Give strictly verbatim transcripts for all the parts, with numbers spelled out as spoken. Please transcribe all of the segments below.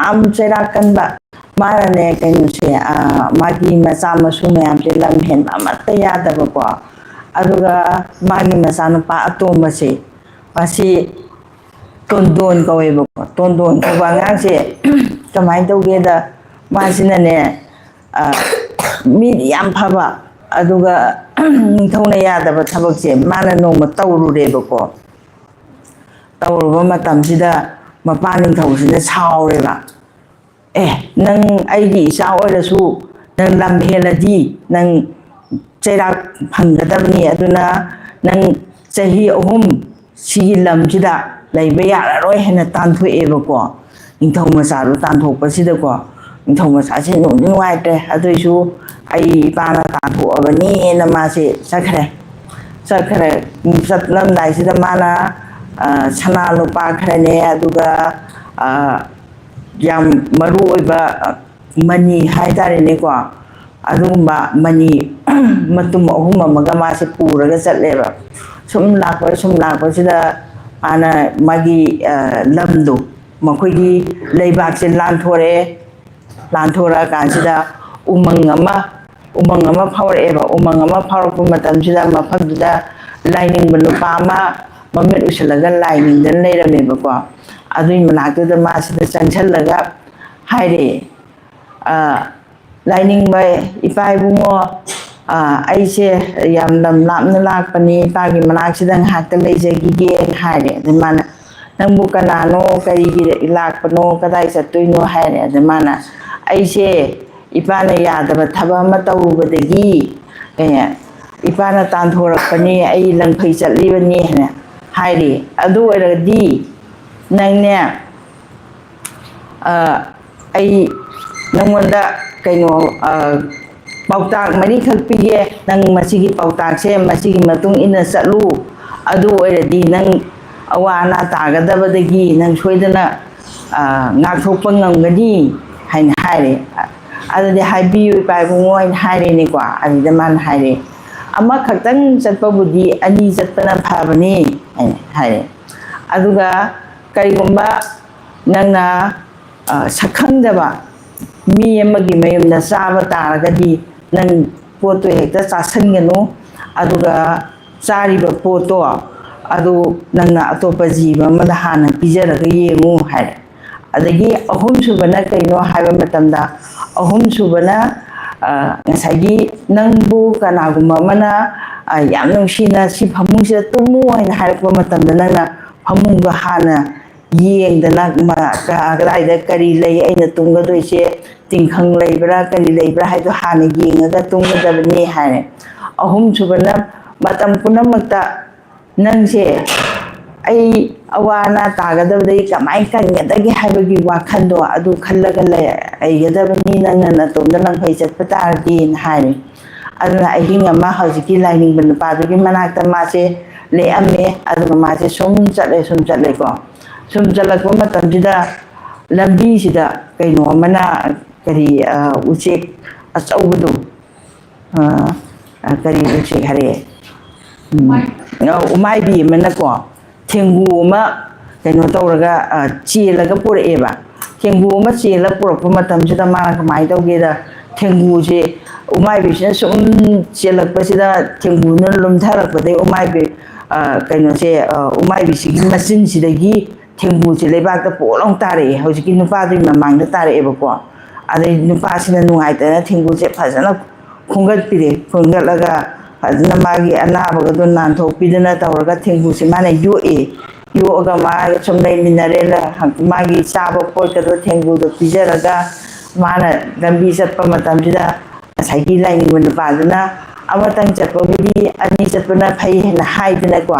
ꯌꯥꯝ ꯆꯩꯔꯥꯛ ꯀꯟꯕ꯫ ꯃꯥꯅꯅꯦ, ꯀꯩꯅꯣꯁꯦ, ꯑ, ꯃꯥꯒꯤ ꯃꯆꯥ ꯃꯁꯨ ꯃꯌꯥꯝꯁꯦ ꯂꯝ ꯍꯦꯟꯕ ꯑꯃꯠꯇ ꯌꯥꯗꯕꯀꯣ꯫ ꯑꯗꯨꯒ ꯃꯥꯒꯤ ꯃꯆꯥꯅꯨꯄꯥ ꯑꯇꯣꯝꯕꯁꯦ, ꯃꯁꯤ ꯇꯣꯟꯗꯣꯟ ꯀꯧꯋꯦꯕꯀꯣ꯫ ꯇꯣꯟꯗꯣꯟ ꯀꯧꯕ ꯑꯉꯥꯡꯁꯦ ꯀꯃꯥꯏꯅ ꯇꯧꯒꯦꯗ, ꯃꯥꯁꯤꯅꯅꯦ, ꯑ, ꯃꯤꯗꯤ ꯌꯥꯝ ꯐꯕ, ꯑꯗꯨꯒ ꯅꯤꯡꯊꯧꯅ ꯌꯥꯗꯕ ꯊꯕꯛꯁꯦ ꯃꯥꯅ ꯅꯣꯡꯃ ꯇꯧꯔꯨꯔꯦꯕꯀꯣ꯫ ꯇꯧꯔꯨꯕ ꯃꯇꯝꯁꯤꯗ ꯃꯄꯥ ꯅꯤꯡꯊꯧꯁꯤꯅ ꯁꯥꯎꯔꯦꯕ꯫ "ꯑꯦ, ꯅꯪ ꯑꯩꯒꯤ ꯏꯆꯥ ꯑꯣꯏꯔꯁꯨ ꯅꯪ ꯂꯝ ꯍꯦꯜꯂꯗꯤ ꯅꯪ ꯆꯩꯔꯥꯛ ꯐꯪꯒꯗꯕꯅꯤ, ꯑꯗꯨꯅ ꯅꯪ ꯆꯍꯤ ꯑꯍꯨꯝ ꯁꯤꯒꯤ ꯂꯝꯁꯤꯗ ꯂꯩꯕ ꯌꯥꯔꯔꯣꯏ" ꯍꯥꯏꯅ ꯇꯥꯟꯊꯣꯛꯑꯦꯕꯀꯣ꯫ ꯅꯤꯡꯊꯧ ꯃꯆꯥꯗꯣ ꯇꯥꯟꯊꯣꯛꯄꯁꯤꯗꯀꯣ, ꯅꯤꯡꯊꯧ ꯃꯆꯥꯁꯤ ꯅꯨꯡꯗꯤ ꯅꯨꯡꯉꯥꯏꯇ꯭ꯔꯦ꯫ "ꯑꯗꯨꯏꯁꯨ ꯑꯩ ꯏꯄꯥꯅ ꯇꯥꯟꯊꯣꯛꯑꯕꯅꯤꯅ" ꯃꯥꯁꯦ ꯆꯠꯈ꯭ꯔꯦ꯫ ꯆꯠꯈ꯭ꯔꯦ꯫ ꯆꯠꯂꯝꯗꯥꯏꯁꯤꯗ ꯃꯥꯅ, ꯑ, ꯁꯅꯥ ꯂꯨꯄꯥ ꯈꯔꯅꯦ, ꯑꯗꯨꯒ, ꯑ, ꯌꯥꯝ ꯃꯔꯨ ꯑꯣꯏꯕ, ꯑ, ꯃꯅꯤ ꯍꯥꯏꯇꯥꯔꯦꯅꯦꯀꯣ, ꯑꯗꯨꯒꯨꯝꯕ ꯃꯅꯤ ꯃꯇꯨꯝ ꯑꯍꯨꯝ ꯑꯃꯒ ꯃꯥꯁꯦ ꯄꯨꯔꯒ ꯆꯠꯂꯦꯕ꯫ ꯁꯨꯝ ꯂꯥꯛꯄ, ꯁꯨꯝ ꯂꯥꯛꯄꯁꯤꯗ ꯃꯥꯅ ꯃꯥꯒꯤ, ꯑ, ꯂꯝꯗꯣ, ꯃꯈꯣꯏꯒꯤ ꯂꯩꯕꯥꯛꯁꯦ ꯂꯥꯟꯊꯣꯔꯛꯑꯦ꯫ ꯂꯥꯟꯊꯣꯔꯛꯑꯀꯥꯟꯁꯤꯗ ꯎꯃꯪ ꯑꯃ, ꯎꯃꯪ ꯑꯃ ꯐꯥꯎꯔꯛꯑꯦꯕ꯫ ꯎꯃꯪ ꯑꯃ ꯐꯥꯎꯔꯛꯄ ꯃꯇꯝꯁꯤꯗ ꯃꯐꯝꯗꯨꯗ ꯂꯥꯏꯅꯤꯡꯕ ꯅꯨꯄꯥ ꯑꯃ ꯃꯃꯤꯠ ꯎꯏꯁꯤꯜꯂꯒ ꯂꯥꯏ ꯅꯤꯡꯗꯅ ꯂꯩꯔꯝꯃꯦꯕꯀꯣ꯫ ꯑꯗꯨꯒꯤ ꯃꯅꯥꯛꯇꯨꯗ ꯃꯥꯁꯤꯗ ꯆꯪꯁꯜꯂꯒ ꯍꯥꯏꯔꯦ, "ꯑ, ꯂꯥꯏꯅꯤꯡꯕ ꯏꯄꯥ ꯏꯕꯨꯡꯉꯣ, ꯑ, ꯑꯩꯁꯦ ꯌꯥꯝ ꯂꯝ ꯂꯥꯞꯅ ꯂꯥꯛꯄꯅꯤ, ꯏꯄꯥꯒꯤ ꯃꯅꯥꯛꯁꯤꯗ ꯉꯥꯏꯍꯥꯛꯇ ꯂꯩꯖꯈꯤꯒꯦꯅ" ꯍꯥꯏꯔꯦ꯫ ꯑꯗꯩ ꯃꯥꯅ, "ꯅꯪꯕꯨ ꯀꯅꯥꯅꯣ, ꯀꯔꯤꯒꯤ ꯂꯥꯛꯄꯅꯣ, ꯀꯗꯥꯏ ꯆꯠꯇꯣꯏꯅꯣ?" ꯍꯥꯏꯔꯦ꯫ ꯑꯗ ꯃꯥꯅ, "ꯑꯩꯁꯦ ꯏꯄꯥꯅ ꯌꯥꯗꯕ ꯊꯕꯛ ꯑꯃ ꯇꯧꯔꯨꯕꯗꯒꯤ, ꯑꯦ, ꯏꯄꯥꯅ ꯇꯥꯟꯊꯣꯔꯛꯄꯅꯤ, ꯑꯩ ꯂꯪꯐꯩ ꯆꯠꯂꯤꯕꯅꯤ" ꯍꯥꯏꯅ ꯍꯥꯏꯔꯦ꯫ "ꯑꯗꯨ ꯑꯣꯏꯔꯒꯗꯤ ꯅꯪꯅꯦ, ꯑ, ꯑꯩ ꯅꯪꯉꯣꯟꯗ ꯀꯩꯅꯣ, ꯑ, ꯄꯥꯎꯇꯥꯛ ꯃꯔꯤꯈꯛ ꯄꯤꯒꯦ꯫ ꯅꯪ ꯃꯁꯤꯒꯤ ꯄꯥꯎꯇꯥꯛꯁꯦ ꯃꯁꯤꯒꯤ ꯃꯇꯨꯡ ꯏꯟꯅ ꯆꯠꯂꯨ꯫ ꯑꯗꯨ ꯑꯣꯏꯔꯗꯤ ꯅꯪ ꯑꯋꯥ ꯑꯅꯥ ꯇꯥꯒꯗꯕꯗꯒꯤ ꯅꯪ ꯁꯣꯏꯗꯅ, ꯑ, ꯉꯥꯛꯊꯣꯛꯄ ꯉꯝꯒꯅꯤ" ꯍꯥꯏꯅ ꯍꯥꯏꯔꯦ꯫ "ꯑꯗꯨꯗꯤ ꯍꯥꯏꯕꯤꯌꯨ ꯏꯄꯥ ꯏꯕꯨꯡꯉꯣ" ꯍꯥꯏꯅ ꯍꯥꯏꯔꯦꯅꯦꯀꯣ꯫ ꯑꯗꯨꯗ ꯃꯥꯅ ꯍꯥꯏꯔꯦ, "ꯑꯃꯈꯛꯇꯪ ꯆꯠꯄꯕꯨꯗꯤ ꯑꯅꯤ ꯆꯠꯄꯅ ꯐꯕꯅꯤ" ꯍꯥꯏꯅ ꯍꯥꯏꯔꯦ꯫ "ꯑꯗꯨꯒ ꯀꯔꯤꯒꯨꯝꯕ ꯅꯪꯅ ꯁꯛꯈꯪꯗꯕ ꯃꯤ ꯑꯃꯒꯤ ꯃꯌꯨꯝꯗ ꯆꯥꯕ ꯇꯥꯔꯒꯗꯤ, ꯅꯪ ꯄꯣꯠꯇꯣ ꯍꯦꯛꯇ ꯆꯥꯁꯤꯟꯒꯅꯨ, ꯑꯗꯨꯒ ꯆꯥꯔꯤꯕ ꯄꯣꯠꯇꯣ ꯑꯗꯨ ꯅꯪꯅ ꯑꯇꯣꯞꯄ ꯖꯤꯕ ꯑꯃꯗ ꯍꯥꯟꯅ ꯄꯤꯖꯔꯒ ꯌꯦꯡꯉꯨ ꯍꯥꯏꯔꯦ꯫ ꯑꯗꯒꯤ ꯑꯍꯨꯝꯁꯨꯕꯅ ꯀꯩꯅꯣ ꯍꯥꯏꯕ ꯃꯇꯝꯗ, ꯑꯍꯨꯝꯁꯨꯕꯅ ꯉꯁꯥꯏꯒꯤ ꯅꯪꯕꯨ ꯀꯅꯥꯒꯨꯝꯕ ꯑꯃꯅ ꯌꯥꯝ ꯅꯨꯡꯁꯤꯅ "ꯁꯤ ꯐꯃꯨꯡꯁꯤꯗ ꯇꯨꯝꯃꯨ" ꯍꯥꯏꯅ ꯍꯥꯏꯔꯛꯄ ꯃꯇꯝꯗ, ꯅꯪꯅ ꯐꯃꯨꯡꯗꯣ ꯍꯥꯟꯅ ꯌꯦꯡꯗꯅ, ꯀꯗꯥꯏꯗ ꯀꯔꯤ ꯂꯩ, ꯑꯩꯅ ꯇꯨꯝꯒꯗꯣꯏꯁꯦ ꯇꯤꯡꯈꯪ ꯂꯩꯕ꯭ꯔꯥ ꯀꯔꯤ ꯂꯩꯕ꯭ꯔꯥ ꯍꯥꯏꯗꯣ ꯍꯥꯟꯅ ꯌꯦꯡꯉꯒ ꯇꯨꯝꯒꯗꯕꯅꯤ ꯍꯥꯏꯔꯦ꯫ ꯑꯍꯨꯝꯁꯨꯕꯅ, ꯃꯇꯝ ꯄꯨꯝꯅꯃꯛꯇ ꯅꯪꯁꯦ ꯑꯩ ꯑꯋꯥ ꯑꯅꯥ ꯇꯥꯒꯗꯕꯗꯒꯤ ꯀꯃꯥꯏꯅ ꯀꯟꯒꯗꯒꯦ ꯍꯥꯏꯕꯒꯤ ꯋꯥꯈꯜꯗꯣ ꯑꯗꯨ ꯈꯜꯂꯒ ꯂꯩꯒꯗꯕꯅꯤ, ꯅꯪꯅ ꯅꯇꯣꯝꯗ ꯂꯪꯐꯩ ꯆꯠꯄ ꯇꯥꯔꯗꯤꯅ ꯍꯥꯏꯔꯦ꯫ ꯑꯗꯨꯅ ꯑꯍꯤꯡ ꯑꯃ ꯍꯧꯖꯤꯛꯀꯤ ꯂꯥꯏꯅꯤꯡꯕ ꯅꯨꯄꯥꯗꯨꯒꯤ ꯃꯅꯥꯛꯇ ꯃꯥꯁꯦ ꯂꯦꯛꯑꯝꯃꯦ꯫ ꯑꯗꯨꯒ ꯃꯥꯁꯦ ꯁꯨꯝ ꯆꯠꯂꯦ, ꯁꯨꯝ ꯆꯠꯂꯦꯀꯣ꯫ ꯁꯨꯝ ꯆꯠꯂꯛꯄ ꯃꯇꯝꯁꯤꯗ ꯂꯝꯕꯤꯁꯤꯗ ꯀꯩꯅꯣ ꯑꯃꯅ, ꯀꯔꯤ, ꯎꯆꯦꯛ ꯑꯆꯧꯕꯗꯣ, ꯀꯔꯤ ꯎꯆꯦꯛ ꯍꯥꯏꯔꯛꯑꯦ? ꯎꯃꯥꯏꯕꯤ ꯑꯃꯅꯀꯣ, ꯊꯦꯡꯒꯨ ꯑꯃ ꯀꯩꯅꯣ ꯇꯧꯔꯒ, ꯆꯦꯜꯂꯒ ꯄꯨꯔꯛꯑꯦꯕ꯫ ꯊꯦꯡꯒꯨ ꯑꯃ ꯆꯦꯜꯂꯒ ꯄꯨꯔꯛꯄ ꯃꯇꯝꯁꯤꯗ ꯃꯥꯅ ꯀꯃꯥꯏꯅ ꯇꯧꯒꯦꯗ, ꯊꯦꯡꯒꯨꯁꯦ ꯎꯃꯥꯏꯕꯤꯁꯤꯅ ꯁꯨꯝ ꯆꯦꯜꯂꯛꯄꯁꯤꯗ, ꯊꯦꯡꯒꯨꯅ ꯂꯨꯝꯊꯔꯛꯄꯗꯒꯤ ꯎꯃꯥꯏꯕꯤ, ꯀꯩꯅꯣꯁꯦ, ꯎꯃꯥꯏꯕꯤꯁꯤꯒꯤ ꯃꯆꯤꯟꯁꯤꯗꯒꯤ ꯊꯦꯡꯒꯨꯁꯦ ꯂꯩꯕꯥꯛꯇ ꯄꯣꯛ ꯂꯥꯎ ꯇꯥꯔꯛꯑꯦ, ꯍꯧꯖꯤꯛꯀꯤ ꯅꯨꯄꯥꯗꯨꯒꯤ ꯃꯃꯥꯡꯗ ꯇꯥꯔꯛꯑꯦꯕꯀꯣ꯫ ꯑꯗꯩ ꯅꯨꯄꯥꯁꯤꯅ ꯅꯨꯡꯉꯥꯏꯇꯅ ꯊꯦꯡꯒꯨꯁꯦ ꯐꯖꯅ ꯈꯣꯝꯒꯠꯄꯤꯔꯦ꯫ ꯈꯣꯝꯒꯠꯂꯒ ꯐꯖꯅ ꯃꯥꯒꯤ ꯑꯅꯥꯕꯒꯗꯣ ꯅꯥꯟꯊꯣꯛꯄꯤꯗꯅ ꯇꯧꯔꯒ ꯊꯦꯡꯒꯨꯁꯦ ꯃꯥꯅ ꯌꯣꯛꯑꯦ꯫ ꯌꯣꯛꯑꯒ ꯃꯥꯒ ꯁꯨꯝ ꯂꯩꯃꯤꯟꯅꯔꯦ꯫ ꯃꯥꯒꯤ ꯆꯥꯕ ꯄꯣꯠꯀꯗꯣ ꯊꯦꯡꯒꯨꯗꯣ ꯄꯤꯖꯔꯒ ꯃꯥꯅ ꯂꯝꯕꯤ ꯆꯠꯄ ꯃꯇꯝꯁꯤꯗ ꯉꯁꯥꯏꯒꯤ ꯂꯥꯏꯅꯤꯡꯕ ꯅꯨꯄꯥꯗꯨꯅ "ꯑꯃꯇꯪ ꯆꯠꯄꯕꯨꯗꯤ ꯑꯅꯤ ꯆꯠꯄꯅ ꯐꯩ" ꯍꯥꯏꯅ ꯍꯥꯏꯗꯅꯀꯣ꯫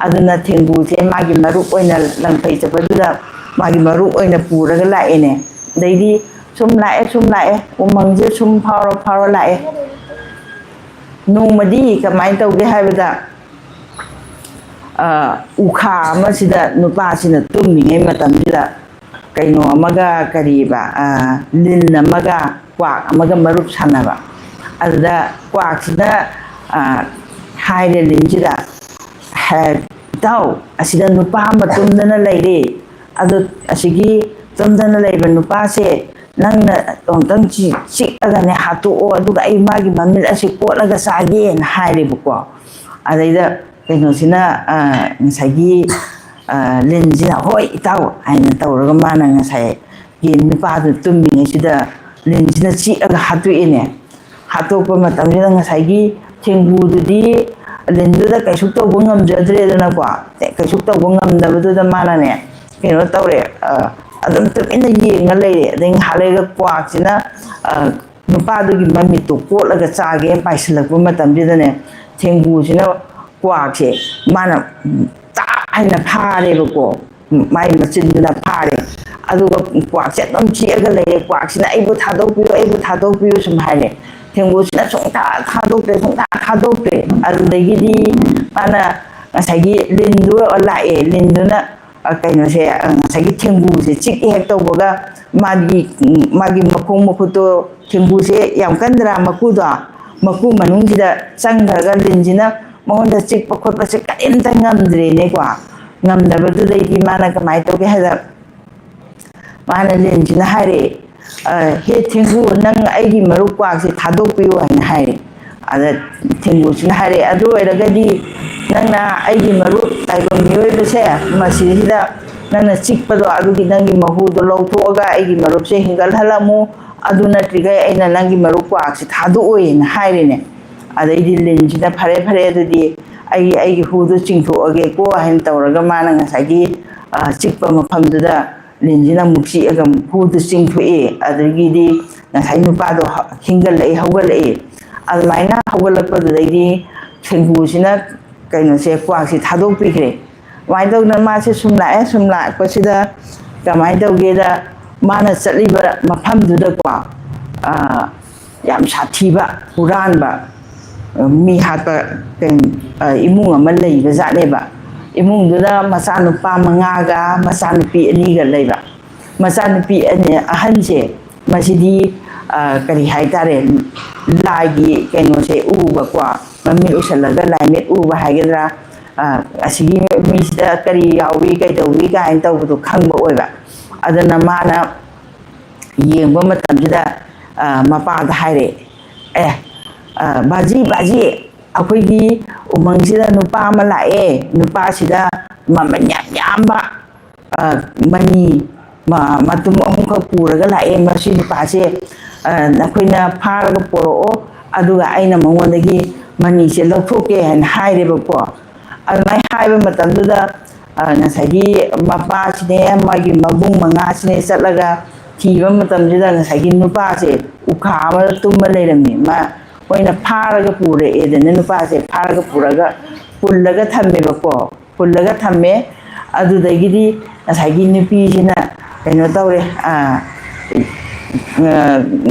ꯑꯗꯨꯅ ꯊꯦꯡꯒꯨꯁꯦ ꯃꯥꯒꯤ ꯃꯔꯨꯞ ꯑꯣꯏꯅ, ꯂꯪꯐꯩ ꯆꯠꯄꯗꯨꯗ ꯃꯥꯒꯤ ꯃꯔꯨꯞ ꯑꯣꯏꯅ ꯄꯨꯔꯒ ꯂꯥꯛꯑꯦꯅꯦ꯫ ꯑꯗꯩꯗꯤ ꯁꯨꯝ ꯂꯥꯛꯑꯦ, ꯁꯨꯝ ꯂꯥꯛꯑꯦ, ꯎꯃꯪꯁꯦ ꯁꯨꯝ ꯐꯥꯎꯔ ꯐꯥꯎꯔ ꯂꯥꯛꯑꯦ꯫ ꯅꯣꯡꯃꯗꯤ ꯀꯃꯥꯏꯅ ꯇꯧꯒꯦ ꯍꯥꯏꯕꯗ, ꯎꯈꯥ ꯑꯃꯁꯤꯗ ꯅꯨꯄꯥꯁꯤꯅ ꯇꯨꯝꯃꯤꯉꯩ ꯃꯇꯝꯁꯤꯗ ꯀꯩꯅꯣ ꯑꯃꯒ, ꯀꯔꯤꯕ, ꯂꯤꯟ ꯑꯃꯒ ꯀ꯭ꯋꯥꯛ ꯑꯃꯒ ꯃꯔꯨꯞ ꯁꯥꯟꯅꯕ꯫ ꯑꯗꯨꯗ ꯀ꯭ꯋꯥꯛꯁꯤꯅ ꯍꯥꯏꯔꯦ ꯂꯤꯟꯁꯤꯗ, "ꯏꯇꯥꯎ, ꯑꯁꯤꯗ ꯅꯨꯄꯥ ꯑꯃ ꯇꯨꯝꯗꯅ ꯂꯩꯔꯦ, ꯑꯗꯣ ꯑꯁꯤꯒꯤ ꯇꯨꯝꯗꯅ ꯂꯩꯕ ꯅꯨꯄꯥꯁꯦ ꯅꯪꯅ ꯑꯃꯨꯛꯇꯪ ꯆꯤ- ꯆꯤꯛꯑꯒꯅꯦ ꯍꯥꯠꯇꯣꯛꯑꯣ, ꯑꯗꯨꯒ ꯑꯩ ꯃꯥꯒꯤ ꯃꯃꯤꯠ ꯑꯁꯤ ꯀꯣꯠꯂꯒ ꯆꯥꯒꯦꯅ ꯍꯥꯏꯔꯦꯕꯀꯣ꯫ ꯑꯗꯩꯗ ꯀꯩꯅꯣꯁꯤꯅ, ꯑ, ꯉꯁꯥꯏꯒꯤ, ꯑ, ꯂꯤꯟꯁꯤꯅ "ꯍꯣꯏ ꯏꯇꯥꯎ" ꯍꯥꯏꯅ ꯇꯧꯔꯒ ꯃꯥꯅ ꯉꯁꯥꯏꯒꯤ ꯅꯨꯄꯥꯗꯨ ꯇꯨꯝꯃꯤꯉꯩꯁꯤꯗ ꯂꯤꯟꯁꯤꯅ ꯆꯤꯛꯑꯒ ꯍꯥꯠꯇꯣꯛꯑꯦꯅꯦ꯫ ꯍꯥꯠꯇꯣꯛꯄ ꯃꯇꯝꯁꯤꯗ ꯉꯁꯥꯏꯒꯤ ꯊꯦꯡꯒꯨꯗꯨꯗꯤ ꯂꯤꯟꯗꯨꯗ ꯀꯩꯁꯨ ꯇꯧꯕ ꯉꯝꯖꯗ꯭ꯔꯦꯗꯅꯀꯣ꯫ ꯀꯩꯁꯨ ꯇꯧꯕ ꯉꯝꯗꯕꯗꯨꯗ ꯃꯥꯅꯅꯦ, ꯀꯩꯅꯣ ꯇꯧꯔꯦ, ꯑ, ꯑꯗꯨꯝ ꯇꯨꯃꯤꯟꯅ ꯌꯦꯡꯉ ꯂꯩꯔꯦ꯫ ꯑꯗꯩ ꯉꯥꯏꯍꯥꯛ ꯂꯩꯔꯒ ꯀ꯭ꯋꯥꯛꯁꯤꯅ, ꯑ, ꯅꯨꯄꯥꯗꯨꯒꯤ ꯃꯃꯤꯠꯇꯣ ꯀꯣꯠꯂꯒ ꯆꯥꯒꯦ ꯄꯥꯏꯁꯤꯜꯂꯛꯄ ꯃꯇꯝꯁꯤꯗꯅꯦ, ꯊꯦꯡꯒꯨꯁꯤꯅ ꯀ꯭ꯋꯥꯛꯁꯦ ꯃꯥꯅ ꯇꯥꯛ ꯍꯥꯏꯅ ꯐꯥꯔꯦꯕꯀꯣ꯫ ꯃꯥꯏ ꯃꯆꯤꯟꯗꯨꯅ ꯐꯥꯔꯦ꯫ ꯑꯗꯨꯒ ꯀ꯭ꯋꯥꯛꯁꯦ ꯑꯗꯨꯝ ꯆꯤꯛꯑꯒ ꯂꯩꯔꯦ꯫ ꯀ꯭ꯋꯥꯛꯁꯤꯅ "ꯑꯩꯕꯨ ꯊꯥꯗꯣꯛꯄꯤꯌꯨ, ꯑꯩꯕꯨ ꯊꯥꯗꯣꯛꯄꯤꯌꯨ" ꯁꯨꯝ ꯍꯥꯏꯔꯦ꯫ ꯊꯦꯡꯒꯨꯁꯤꯅ ꯁꯨꯡꯊꯥ ꯊꯥꯗꯣꯛꯇ꯭ꯔꯦ, ꯁꯨꯡꯊꯥ ꯊꯥꯗꯣꯛꯇ꯭ꯔꯦ꯫ ꯑꯗꯨꯗꯒꯤꯗꯤ ꯃꯥꯅ ꯉꯁꯥꯏꯒꯤ ꯂꯤꯟꯗꯨ ꯂꯥꯛꯑꯦ꯫ ꯂꯤꯟꯗꯨꯅ, ꯑ, ꯀꯩꯅꯣꯁꯦ, ꯑ, ꯉꯁꯥꯏꯒꯤ ꯊꯦꯡꯒꯨꯁꯦ ꯆꯤꯛ ꯍꯦꯛ ꯇꯧꯕꯒ ꯃꯥꯒꯤ, ꯃꯥꯒꯤ ꯃꯈꯣꯡ ꯃꯈꯨꯠꯇꯣ, ꯊꯦꯡꯒꯨꯁꯦ ꯌꯥꯝ ꯀꯟꯗ꯭ꯔꯥ ꯃꯀꯨꯗꯣ, ꯃꯀꯨ ꯃꯅꯨꯡꯁꯤꯗ ꯆꯪꯈ꯭ꯔꯒ ꯂꯤꯟꯁꯤꯅ ꯃꯉꯣꯟꯗ ꯆꯤꯛꯄ ꯈꯣꯠꯄꯁꯦ ꯀꯔꯤꯝꯇ ꯉꯝꯗ꯭ꯔꯦꯅꯦꯀꯣ꯫ ꯉꯝꯗꯕꯗꯨꯗꯩꯗꯤ ꯃꯥꯅ ꯀꯃꯥꯏꯅ ꯇꯧꯒꯦ ꯍꯥꯏꯗ, ꯃꯥꯅ ꯂꯤꯟꯁꯤꯅ ꯍꯥꯏꯔꯛꯑꯦ, "ꯑ, ꯍꯦ ꯊꯦꯡꯒꯨ, ꯅꯪ ꯑꯩꯒꯤ ꯃꯔꯨꯞ ꯀ꯭ꯋꯥꯛꯁꯦ ꯊꯥꯗꯣꯛꯄꯤꯌꯨ" ꯍꯥꯏꯅ ꯍꯥꯏꯔꯦ꯫ ꯑꯗ ꯊꯦꯡꯒꯨꯁꯤꯅ ꯍꯥꯏꯔꯛꯑꯦ, "ꯑꯗꯨ ꯑꯣꯏꯔꯒꯗꯤ ꯅꯪꯅ ꯑꯩꯒꯤ ꯃꯔꯨꯞ ꯇꯥꯏꯕꯪ ꯃꯤꯑꯣꯏꯕꯁꯦ ꯃꯁꯤꯁꯤꯗ ꯅꯪꯅ ꯆꯤꯛꯄꯗꯣ, ꯑꯗꯨꯒꯤ ꯅꯪꯒꯤ ꯃꯍꯨꯗꯣ ꯂꯧꯊꯣꯛꯑꯒ ꯑꯩꯒꯤ ꯃꯔꯨꯞꯁꯦ ꯍꯤꯡꯒꯠꯍꯜꯂꯝꯃꯨ, ꯑꯗꯨ ꯅꯠꯇ꯭ꯔꯤꯈꯩ ꯑꯩꯅ ꯅꯪꯒꯤ ꯃꯔꯨꯞ ꯀ꯭ꯋꯥꯛꯁꯦ ꯊꯥꯗꯣꯛꯑꯣꯏꯅ" ꯍꯥꯏꯔꯦꯅꯦ꯫ ꯑꯗꯩꯗꯤ ꯂꯤꯟꯁꯤꯅ, "ꯐꯔꯦ, ꯐꯔꯦ, ꯑꯗꯨꯗꯤ ꯑꯩꯒꯤ, ꯑꯩꯒꯤ ꯍꯨꯗꯣ ꯆꯤꯡꯊꯣꯛꯑꯒꯦꯀꯣ" ꯍꯥꯏꯅ ꯇꯧꯔꯒ ꯃꯥꯅ ꯉꯁꯥꯏꯒꯤ, ꯑ, ꯆꯤꯛꯄ ꯃꯐꯝꯗꯨꯗ ꯂꯤꯟꯁꯤꯅ ꯑꯃꯨꯛ ꯆꯤꯛꯑꯒ ꯑꯃꯨꯛ ꯍꯨꯗꯨ ꯆꯤꯡꯊꯣꯛꯑꯦ꯫ ꯑꯗꯒꯤꯗꯤ ꯉꯁꯥꯏ ꯅꯨꯄꯥꯗꯣ ꯍ-, ꯍꯤꯡꯒꯠꯂꯛꯑꯦ, ꯍꯧꯒꯠꯂꯛꯑꯦ꯫ ꯑꯗꯨꯃꯥꯏꯅ ꯍꯧꯒꯠꯂꯛꯄꯗꯨꯗꯩꯗꯤ ꯊꯦꯡꯒꯨꯁꯤꯅ ꯀꯩꯅꯣꯁꯦ, ꯀ꯭ꯋꯥꯛꯁꯦ ꯊꯥꯗꯣꯛꯄꯤꯈ꯭ꯔꯦ꯫ ꯑꯗꯨꯃꯥꯏꯅ ꯇꯧꯗꯅ ꯃꯥꯁꯦ ꯁꯨꯝ ꯂꯥꯛꯑꯦ, ꯁꯨꯝ ꯂꯥꯛꯄꯁꯤꯗ ꯀꯃꯥꯏꯅ ꯇꯧꯒꯦꯗ, ꯃꯥꯅ ꯆꯠꯂꯤꯕ ꯃꯐꯝꯗꯨꯗꯀꯣ, ꯑ, ꯌꯥꯝ ꯁꯥꯊꯤꯕ ꯍꯨꯔꯥꯟꯕ, ꯑ, ꯃꯤ ꯍꯥꯠꯄ ꯀꯩ-, ꯑ, ꯏꯃꯨꯡ ꯑꯃ ꯂꯩꯕ ꯖꯥꯠꯅꯦꯕ꯫ ꯏꯃꯨꯡꯗꯨꯗ ꯃꯆꯥꯅꯨꯄꯥ ꯃꯉꯥꯒ ꯃꯆꯥꯅꯨꯄꯤ ꯑꯅꯤꯒ ꯂꯩꯕ꯫ ꯃꯆꯥꯅꯨꯄꯤ ꯑꯅꯤ, ꯑꯍꯟꯁꯦ, ꯃꯁꯤꯗꯤ, ꯑ, ꯀꯔꯤ ꯍꯥꯏꯇꯥꯔꯦ, ꯂꯥꯏꯒꯤ ꯀꯩꯅꯣꯁꯦ ꯎꯕꯀꯣ, ꯃꯃꯤꯠ ꯎꯁꯜꯂꯒ ꯂꯥꯏꯃꯤꯠ ꯎꯕ ꯍꯥꯏꯒꯗ꯭ꯔꯥ, ꯑ, ꯑꯁꯤꯒꯤ ꯃꯤꯁꯤꯗ ꯀꯔꯤ ꯌꯥꯎꯏ, ꯀꯩꯗꯧꯏ ꯀꯥꯏꯅ ꯇꯧꯕꯗꯣ ꯈꯪꯕ ꯑꯣꯏꯕ꯫ ꯑꯗꯨꯅ ꯃꯥꯅ ꯌꯦꯡꯕ ꯃꯇꯝꯁꯤꯗ, ꯑ, ꯃꯄꯥꯗ ꯍꯥꯏꯔꯦ, "ꯑꯦ, ꯑ, ꯕꯥꯖꯤ, ꯕꯥꯖꯤ, ꯑꯩꯈꯣꯏꯒꯤ ꯎꯃꯪꯁꯤꯗ ꯅꯨꯄꯥ ꯑꯃ ꯂꯥꯛꯑꯦ, ꯅꯨꯄꯥꯁꯤꯗ ꯃꯃꯜ ꯌꯥꯝ ꯌꯥꯝꯕ, ꯑ, ꯃꯅꯤ ꯃ-, ꯃꯇꯨꯝ ꯑꯍꯨꯝꯈꯛ ꯄꯨꯔꯒ ꯂꯥꯛꯑꯦ, ꯃꯁꯤ ꯅꯨꯄꯥꯁꯦ, ꯑ, ꯅꯈꯣꯏꯅ ꯐꯥꯔꯒ ꯄꯣꯔꯛꯑꯣ, ꯑꯗꯨꯒ ꯑꯩꯅ ꯃꯉꯣꯟꯗꯒꯤ ꯃꯅꯤꯁꯦ ꯂꯧꯊꯣꯛꯀꯦ" ꯍꯥꯏꯅ ꯍꯥꯏꯔꯦꯕꯀꯣ꯫ ꯑꯗꯨꯃꯥꯏꯅ ꯍꯥꯏꯕ ꯃꯇꯝꯗꯨꯗ, ꯑ, ꯉꯁꯥꯏꯒꯤ ꯃꯄꯥꯁꯤꯅꯦ, ꯃꯥꯒꯤ ꯃꯕꯨꯡ ꯃꯉꯥꯁꯤꯅꯦ ꯆꯠꯂꯒ ꯊꯤꯕ ꯃꯇꯝꯁꯤꯗ ꯉꯁꯥꯏꯒꯤ ꯅꯨꯄꯥꯁꯦ ꯎꯈꯥ ꯑꯃꯗ ꯇꯨꯝꯃ ꯂꯩꯔꯝꯃꯤ꯫ ꯃꯥ, ꯃꯣꯏꯅ ꯐꯥꯔꯒ ꯄꯨꯔꯛꯑꯦꯗꯅ, ꯅꯨꯄꯥꯁꯦ ꯐꯥꯔꯒ ꯄꯨꯔꯒ ꯄꯨꯜꯂꯒ ꯊꯝꯃꯦꯕꯀꯣ꯫ ꯄꯨꯜꯂꯒ ꯊꯝꯃꯦ꯫ ꯑꯗꯨꯗꯒꯤꯗꯤ ꯉꯁꯥꯏꯒꯤ ꯅꯨꯄꯤꯁꯤꯅ ꯀꯩꯅꯣ ꯇꯧꯔꯦ, ꯑ, ꯑ,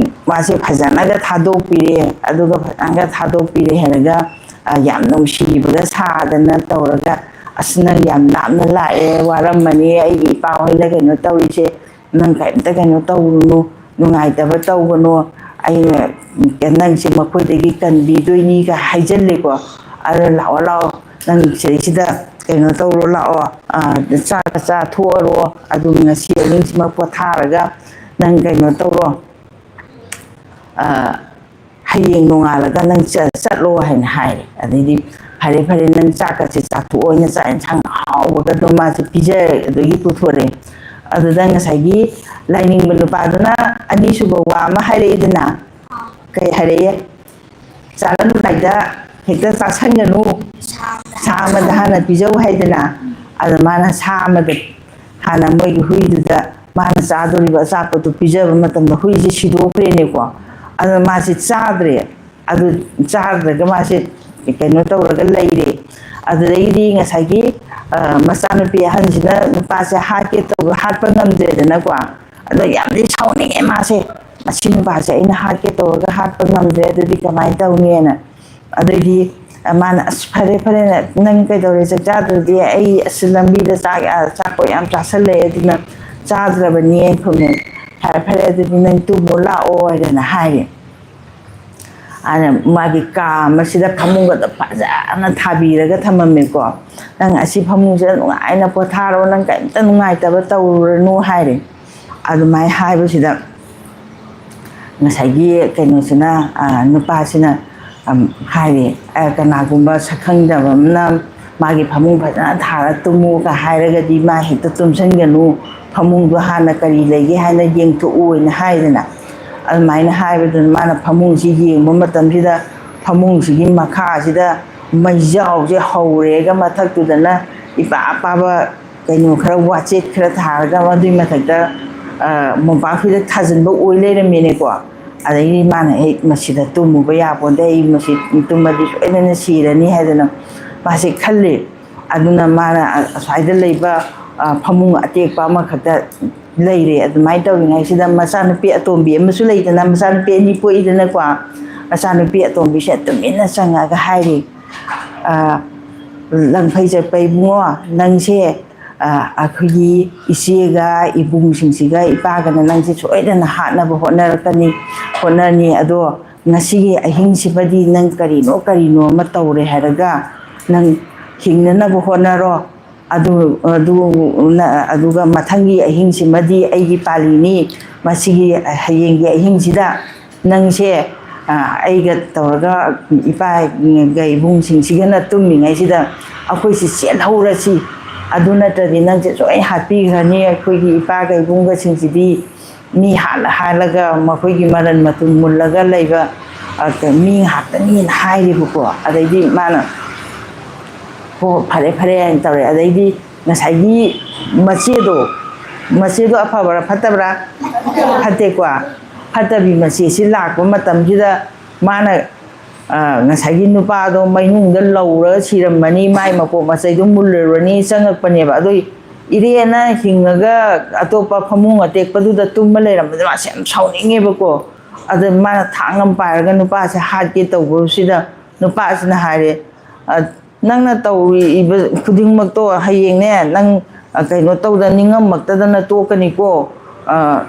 ꯃꯥꯁꯦ ꯐꯖꯅꯒ ꯊꯥꯗꯣꯛꯄꯤꯔꯦ꯫ ꯑꯗꯨꯒ ꯐꯖꯅꯒ ꯊꯥꯗꯣꯛꯄꯤꯔꯦ ꯍꯥꯏꯔꯒ, ꯑ, ꯌꯥꯝ ꯅꯨꯡꯁꯤꯕꯒ ꯁꯥꯗꯅ ꯇꯧꯔꯒ, "ꯑꯁ, ꯅꯪ ꯌꯌꯥꯝ ꯂꯥꯞꯅ ꯂꯥꯛꯑꯦ, ꯋꯥꯔꯝꯃꯅꯤ, ꯑꯩꯒꯤ ꯏꯄꯥ ꯍꯣꯏꯅ ꯀꯩꯅꯣ ꯇꯧꯔꯤꯁꯦ, ꯅꯪ ꯀꯔꯤꯝꯇ ꯀꯩꯅꯣ ꯇꯧꯔꯨꯅꯨ, ꯅꯨꯡꯉꯥꯏꯇꯕ ꯇꯧꯒꯅꯨ, ꯑꯩꯅ ꯅꯪꯁꯦ ꯃꯈꯣꯏꯗꯒꯤ ꯀꯟꯕꯤꯗꯣꯏꯅꯤꯒ" ꯍꯥꯏꯖꯜꯂꯦꯀꯣ꯫ "ꯑꯗꯣ ꯂꯥꯛꯑꯣ, ꯂꯥꯛꯑꯣ, ꯅꯪ ꯁꯤꯗꯩꯁꯤꯗ ꯀꯩꯅꯣ ꯇꯧꯔꯣ, ꯂꯥꯛꯑꯣ, ꯑ, ꯆꯥꯛ ꯆꯥꯊꯣꯛꯑꯔꯣ, ꯑꯗꯨꯝ ꯉꯁꯤ ꯑꯍꯤꯡꯁꯤꯃ ꯄꯣꯊꯥꯔꯒ ꯅꯪ ꯀꯩꯅꯣ ꯇꯧꯔꯣ, ꯑ, ꯍꯌꯦꯡ ꯅꯣꯡꯉꯥꯜꯂꯒ ꯅꯪ ꯆ-, ꯆꯠꯂꯣ" ꯍꯥꯏꯅ ꯍꯥꯏꯔꯦ꯫ ꯑꯗꯩꯗꯤ, "ꯐꯔꯦ, ꯐꯔꯦ, ꯅꯪ ꯆꯥꯛꯀꯁꯦ ꯆꯥꯊꯣꯛꯑꯣ" ꯍꯥꯏꯅ ꯆꯥꯛ ꯌꯦꯟꯁꯥꯡ ꯑꯍꯥꯎꯕꯒꯗꯣ ꯃꯥꯁꯦ ꯄꯤꯖꯔꯦ, ꯑꯗꯒꯤ ꯄꯨꯊꯣꯔꯛꯑꯦ꯫ ꯑꯗꯨꯗ ꯉꯁꯥꯏꯒꯤ ꯂꯥꯏꯅꯤꯡꯕ ꯅꯨꯄꯥꯗꯨꯅ ꯑꯅꯤꯁꯨꯕ ꯋꯥ ꯑꯃ ꯍꯥꯏꯔꯛꯏꯗꯅ, ꯀꯩ ꯍꯥꯏꯔꯛꯑꯦ? "ꯆꯥꯔꯝꯗꯥꯏꯗ ꯍꯦꯛꯇ ꯆꯥꯁꯟꯒꯅꯨ, ꯁꯥ ꯑꯃꯗ ꯍꯥꯟꯅ ꯄꯤꯖꯧ" ꯍꯥꯏꯗꯅ꯫ ꯑꯗ ꯃꯥꯅ ꯁꯥ ꯑꯃꯗ ꯍꯥꯟꯅ ꯃꯣꯏꯒꯤ ꯍꯨꯏꯗꯨꯗ ꯃꯥꯅ ꯆꯥꯗꯣꯔꯤꯕ ꯑꯆꯥꯄꯣꯠꯇꯨ ꯄꯤꯖꯕ ꯃꯇꯝꯗ ꯍꯨꯏꯁꯦ ꯁꯤꯗꯣꯛꯈ꯭ꯔꯦꯅꯦꯀꯣ꯫ ꯑꯗꯨꯅ ꯃꯥꯁꯦ ꯆꯥꯗ꯭ꯔꯦ꯫ ꯑꯗꯨ ꯆꯥꯗ꯭ꯔꯒ ꯃꯥꯁꯦ ꯀꯩꯅꯣ ꯇꯧꯔꯒ ꯂꯩꯔꯦ꯫ ꯑꯗꯨꯗꯒꯤꯗꯤ ꯉꯁꯥꯏꯒꯤ, ꯑ, ꯃꯆꯥꯅꯨꯄꯤ ꯑꯍꯟꯁꯤꯅ ꯅꯨꯄꯥꯁꯦ ꯍꯥꯠꯀꯦ ꯇꯧꯕ, ꯍꯥꯠꯄ ꯉꯝꯗ꯭ꯔꯦꯗꯅꯀꯣ꯫ ꯑꯗ ꯌꯥꯝꯗꯤ ꯁꯥꯎꯅꯤꯡꯉꯦ ꯃꯥꯁꯦ, "ꯃꯁꯤ ꯅꯨꯄꯥꯁꯦ ꯑꯩꯅ ꯍꯥꯠꯀꯦ ꯇꯧꯔꯒ ꯍꯥꯠꯄ ꯉꯝꯗ꯭ꯔꯦ, ꯑꯗꯨꯗꯤ ꯀꯃꯥꯏꯅ ꯇꯧꯅꯤꯅ?" ꯑꯗꯩꯗꯤ ꯃꯥꯅ, "ꯑꯁ, ꯐꯔꯦ, ꯐꯔꯦ, ꯅꯪ ꯀꯩꯗꯧꯔꯦ, ꯆꯥꯛ ꯆꯥꯗ꯭ꯔꯗꯤ? ꯑꯩ ꯑꯁ ꯂꯝꯕꯤꯗ ꯆꯥꯛ, ꯑ, ꯑꯆꯥꯄꯣꯠ ꯌꯥꯝ ꯆꯥꯁꯜꯂꯛꯑꯦ, ꯑꯗꯨꯅ ꯆꯥꯗ꯭ꯔꯕꯅꯤ" ꯈꯨꯝꯃꯦ꯫ "ꯐꯔꯦ, ꯐꯔꯦ, ꯑꯗꯨꯗꯤ ꯅꯪ ꯇꯨꯝꯃꯣ ꯂꯥꯛꯑꯣ" ꯍꯥꯏꯗꯅ ꯍꯥꯏꯔꯦ꯫ ꯑꯗꯨꯅ ꯃꯥꯒꯤ ꯀꯥ ꯑꯃꯁꯤꯗ ꯐꯃꯨꯡꯒꯗꯣ ꯐꯖꯅ ꯊꯥꯕꯤꯔꯒ ꯊꯝꯃꯝꯃꯦꯀꯣ꯫ "ꯅꯪ ꯑꯁꯤ ꯐꯃꯨꯡꯁꯤꯗ ꯅꯨꯡꯉꯥꯏꯅ ꯄꯣꯊꯥꯔꯣ, ꯅꯪ ꯀꯔꯤꯝꯇ ꯅꯨꯡꯉꯥꯏꯇꯕ ꯇꯧꯔꯨꯔꯅꯨ" ꯍꯥꯏꯔꯦ꯫ ꯑꯗꯨꯃꯥꯏꯅ ꯍꯥꯏꯕꯁꯤꯗ ꯉꯁꯥꯏꯒꯤ ꯀꯩꯅꯣꯁꯤꯅ, ꯑ, ꯅꯨꯄꯥꯁꯤꯅ, ꯑꯝ, ꯍꯥꯏꯔꯦ, "ꯑ, ꯀꯅꯥꯒꯨꯝꯕ ꯁꯛꯈꯪꯗꯕ ꯑꯃꯅ ꯃꯥꯒꯤ ꯐꯃꯨꯡ ꯐꯖꯅ ꯊꯥꯔ ꯇꯨꯝꯃꯨꯒ ꯍꯥꯏꯔꯒꯗꯤ ꯃꯥ ꯍꯦꯛꯇ ꯇꯨꯝꯁꯟꯒꯅꯨ, ꯐꯃꯨꯡꯗꯣ ꯍꯥꯟꯅ ꯀꯔꯤ ꯂꯩꯒꯦ ꯍꯥꯏꯅ ꯌꯦꯡꯊꯣꯛꯎ" ꯍꯥꯏꯅ ꯍꯥꯏꯗꯅ꯫ ꯑꯗꯨꯃꯥꯏꯅ ꯍꯥꯏꯕꯗꯨꯅ ꯃꯥꯅ ꯐꯃꯨꯡꯁꯤ ꯌꯦꯡꯕ ꯃꯇꯝꯁꯤꯗ ꯐꯃꯨꯡꯁꯤꯒꯤ ꯃꯈꯥꯁꯤꯗ ꯃꯩꯖꯥꯎꯁꯦ ꯍꯧꯔꯦꯒ ꯃꯊꯛꯇꯨꯗꯅ ꯏꯄꯥ ꯄꯥꯕ ꯀꯩꯅꯣ ꯈꯔ, ꯋꯥꯆꯦꯠ ꯈꯔ ꯊꯥꯔꯒ ꯃꯗꯨꯏ ꯃꯊꯛꯇ, ꯑ, ꯃꯣꯝꯄꯥꯛ ꯐꯤꯗꯛ ꯊꯥꯖꯤꯟꯕ ꯑꯣꯏ ꯂꯩꯔꯝꯃꯦꯅꯦꯀꯣ꯫ ꯑꯗꯩꯗꯤ ꯃꯥꯅ, "ꯑꯩ ꯃꯁꯤꯗ ꯇꯨꯝꯃꯨꯕ ꯌꯥꯄꯣꯟꯇꯦ, ꯑꯩ ꯃꯁꯤ ꯇꯨꯝꯃꯗꯤ ꯁꯣꯏꯗꯅ ꯁꯤꯔꯅꯤ" ꯍꯥꯏꯗꯅ ꯃꯥꯁꯦ ꯈꯜꯂꯦ꯫ ꯑꯗꯨꯅ ꯃꯥꯅ ꯑ-, ꯑꯁ꯭ꯋꯥꯏꯗ ꯂꯩꯕ, ꯑ, ꯐꯃꯨꯡ ꯑꯇꯦꯛꯄ ꯑꯃꯈꯛꯇ ꯂꯩꯔꯦ꯫ ꯑꯗꯨꯃꯥꯏꯅ ꯇꯧꯔꯤꯉꯩꯁꯤꯗ ꯃꯆꯥꯅꯨꯄꯤ ꯑꯇꯣꯝꯕꯤ ꯑꯃꯁꯨ ꯂꯩꯗꯅ, ꯃꯆꯥꯅꯨꯄꯤ ꯑꯅꯤ ꯄꯣꯛꯏꯗꯅꯀꯣ꯫ ꯃꯆꯥꯅꯨꯄꯤ ꯑꯇꯣꯝꯕꯤꯁꯦ ꯇꯨꯃꯤꯟꯅ ꯆꯪꯉꯒ ꯍꯥꯏꯔꯦ, ꯑ, "ꯂꯪꯐꯩ ꯆꯠꯄ ꯏꯕꯨꯡꯉꯣ, ꯅꯪꯁꯦ, ꯑ, ꯑꯩꯈꯣꯏꯒꯤ ꯏꯆꯦꯒ ꯏꯕꯨꯡꯁꯤꯡꯁꯤꯒ ꯏꯄꯥꯒꯅ ꯅꯪꯁꯦ ꯁꯣꯏꯗꯅ ꯍꯥꯠꯅꯕ ꯍꯣꯠꯅꯔꯛꯀꯅꯤ, ꯍꯣꯠꯅꯅꯤ꯫ ꯑꯗꯣ ꯉꯁꯤꯒꯤ ꯑꯍꯤꯡꯁꯤꯃꯗꯤ ꯅꯪ ꯀꯔꯤꯅꯣ ꯀꯔꯤꯅꯣ ꯑꯃ ꯇꯧꯔꯦ ꯍꯥꯏꯔꯒ ꯅꯪ ꯍꯤꯡꯅꯅꯕ ꯍꯣꯠꯅꯔꯣ꯫ ꯑꯗꯨ, ꯑꯗꯨ, ꯑꯗꯨꯒ ꯃꯊꯪꯒꯤ ꯑꯍꯤꯡꯁꯤꯃꯗꯤ ꯑꯩꯒꯤ ꯄꯥꯜꯂꯤꯅꯤ꯫ ꯃꯁꯤꯒꯤ ꯍꯌꯦꯡꯒꯤ ꯑꯍꯤꯡꯁꯤꯗ ꯅꯪꯁꯦ, ꯑ, ꯑꯩꯒ ꯇꯧꯔꯒ ꯏꯄꯥꯒ ꯏꯕꯨꯡꯁꯤꯡꯁꯤꯒꯅ ꯇꯨꯝꯃꯤꯉꯩꯁꯤꯗ ꯑꯩꯈꯣꯏꯁꯤ ꯆꯦꯜꯍꯧꯔꯁꯤ꯫ ꯑꯗꯨ ꯅꯠꯇ꯭ꯔꯗꯤ ꯅꯪꯁꯦ ꯂꯣꯏ ꯍꯥꯠꯄꯤꯈ꯭ꯔꯅꯤ꯫ ꯑꯩꯈꯣꯏꯒꯤ ꯏꯄꯥꯒ ꯏꯕꯨꯡꯒꯁꯤꯡꯁꯤꯗꯤ ꯃꯤ ꯍꯥꯠꯂ ꯍꯥꯠꯂꯒ ꯃꯈꯣꯏꯒꯤ ꯃꯔꯟ ꯃꯊꯨꯝ ꯃꯨꯜꯂꯒ ꯂꯩꯕ, ꯑ, ꯃꯤ ꯉꯥꯛꯇꯅꯤꯅ" ꯍꯥꯏꯔꯦꯕꯀꯣ꯫ ꯑꯗꯩꯗꯤ ꯃꯥꯅ, "ꯍꯣ, ꯐꯔꯦ, ꯐꯔꯦ" ꯍꯥꯏꯅ ꯇꯧꯔꯦ꯫ ꯑꯗꯩꯗꯤ ꯉꯁꯥꯏꯒꯤ ꯃꯆꯦꯗꯣ, ꯃꯆꯦꯗꯣ ꯑꯐꯕ꯭ꯔꯥ ꯐꯠꯇꯕ꯭ꯔꯥ? ꯐꯠꯇꯦꯀꯣ꯫ ꯐꯠꯇꯕꯤ ꯃꯆꯦꯁꯤ ꯂꯥꯛꯄ ꯃꯇꯝꯁꯤꯗ ꯃꯥꯅ, ꯑ, ꯉꯁꯥꯏꯒꯤ ꯅꯨꯄꯥꯗꯣ ꯃꯩꯅꯨꯡꯗ ꯂꯧꯔꯒ ꯁꯤꯔꯝꯃꯅꯤ, ꯃꯥꯏ ꯃꯀꯣꯛ ꯃꯆꯩꯗꯣ ꯃꯨꯜꯂꯨꯔꯅꯤ ꯆꯪꯉꯛꯄꯅꯦꯕ꯫ ꯑꯗꯨ ꯏꯔꯦꯅ ꯍꯤꯡꯉꯒ ꯑꯇꯣꯞꯄ ꯐꯃꯨꯡ ꯑꯇꯦꯛꯄꯗꯨꯗ ꯇꯨꯝꯃ ꯂꯩꯔꯝꯕꯗ ꯃꯥꯁꯦ ꯌꯥꯝ ꯁꯥꯎꯅꯤꯡꯉꯦꯕꯀꯣ꯫ ꯑꯗ ꯃꯥꯅ ꯊꯥꯡ ꯑꯃ ꯄꯥꯏꯔꯒ ꯅꯨꯄꯥꯁꯦ ꯍꯥꯠꯀꯦ ꯇꯧꯕꯁꯤꯗ ꯅꯨꯄꯥꯁꯤꯅ ꯍꯥꯏꯔꯦ, "ꯑ, ꯅꯪꯅ ꯇꯧꯔꯤꯕ ꯈꯨꯗꯤꯡꯃꯛꯇꯣ ꯍꯌꯦꯡꯅꯦ ꯅꯪ, ꯑ, ꯀꯩꯅꯣ ꯇꯧꯗ ꯅꯤꯡꯉꯝꯃꯛꯇꯗꯅ ꯇꯣꯛꯀꯅꯤꯀꯣ, ꯑ,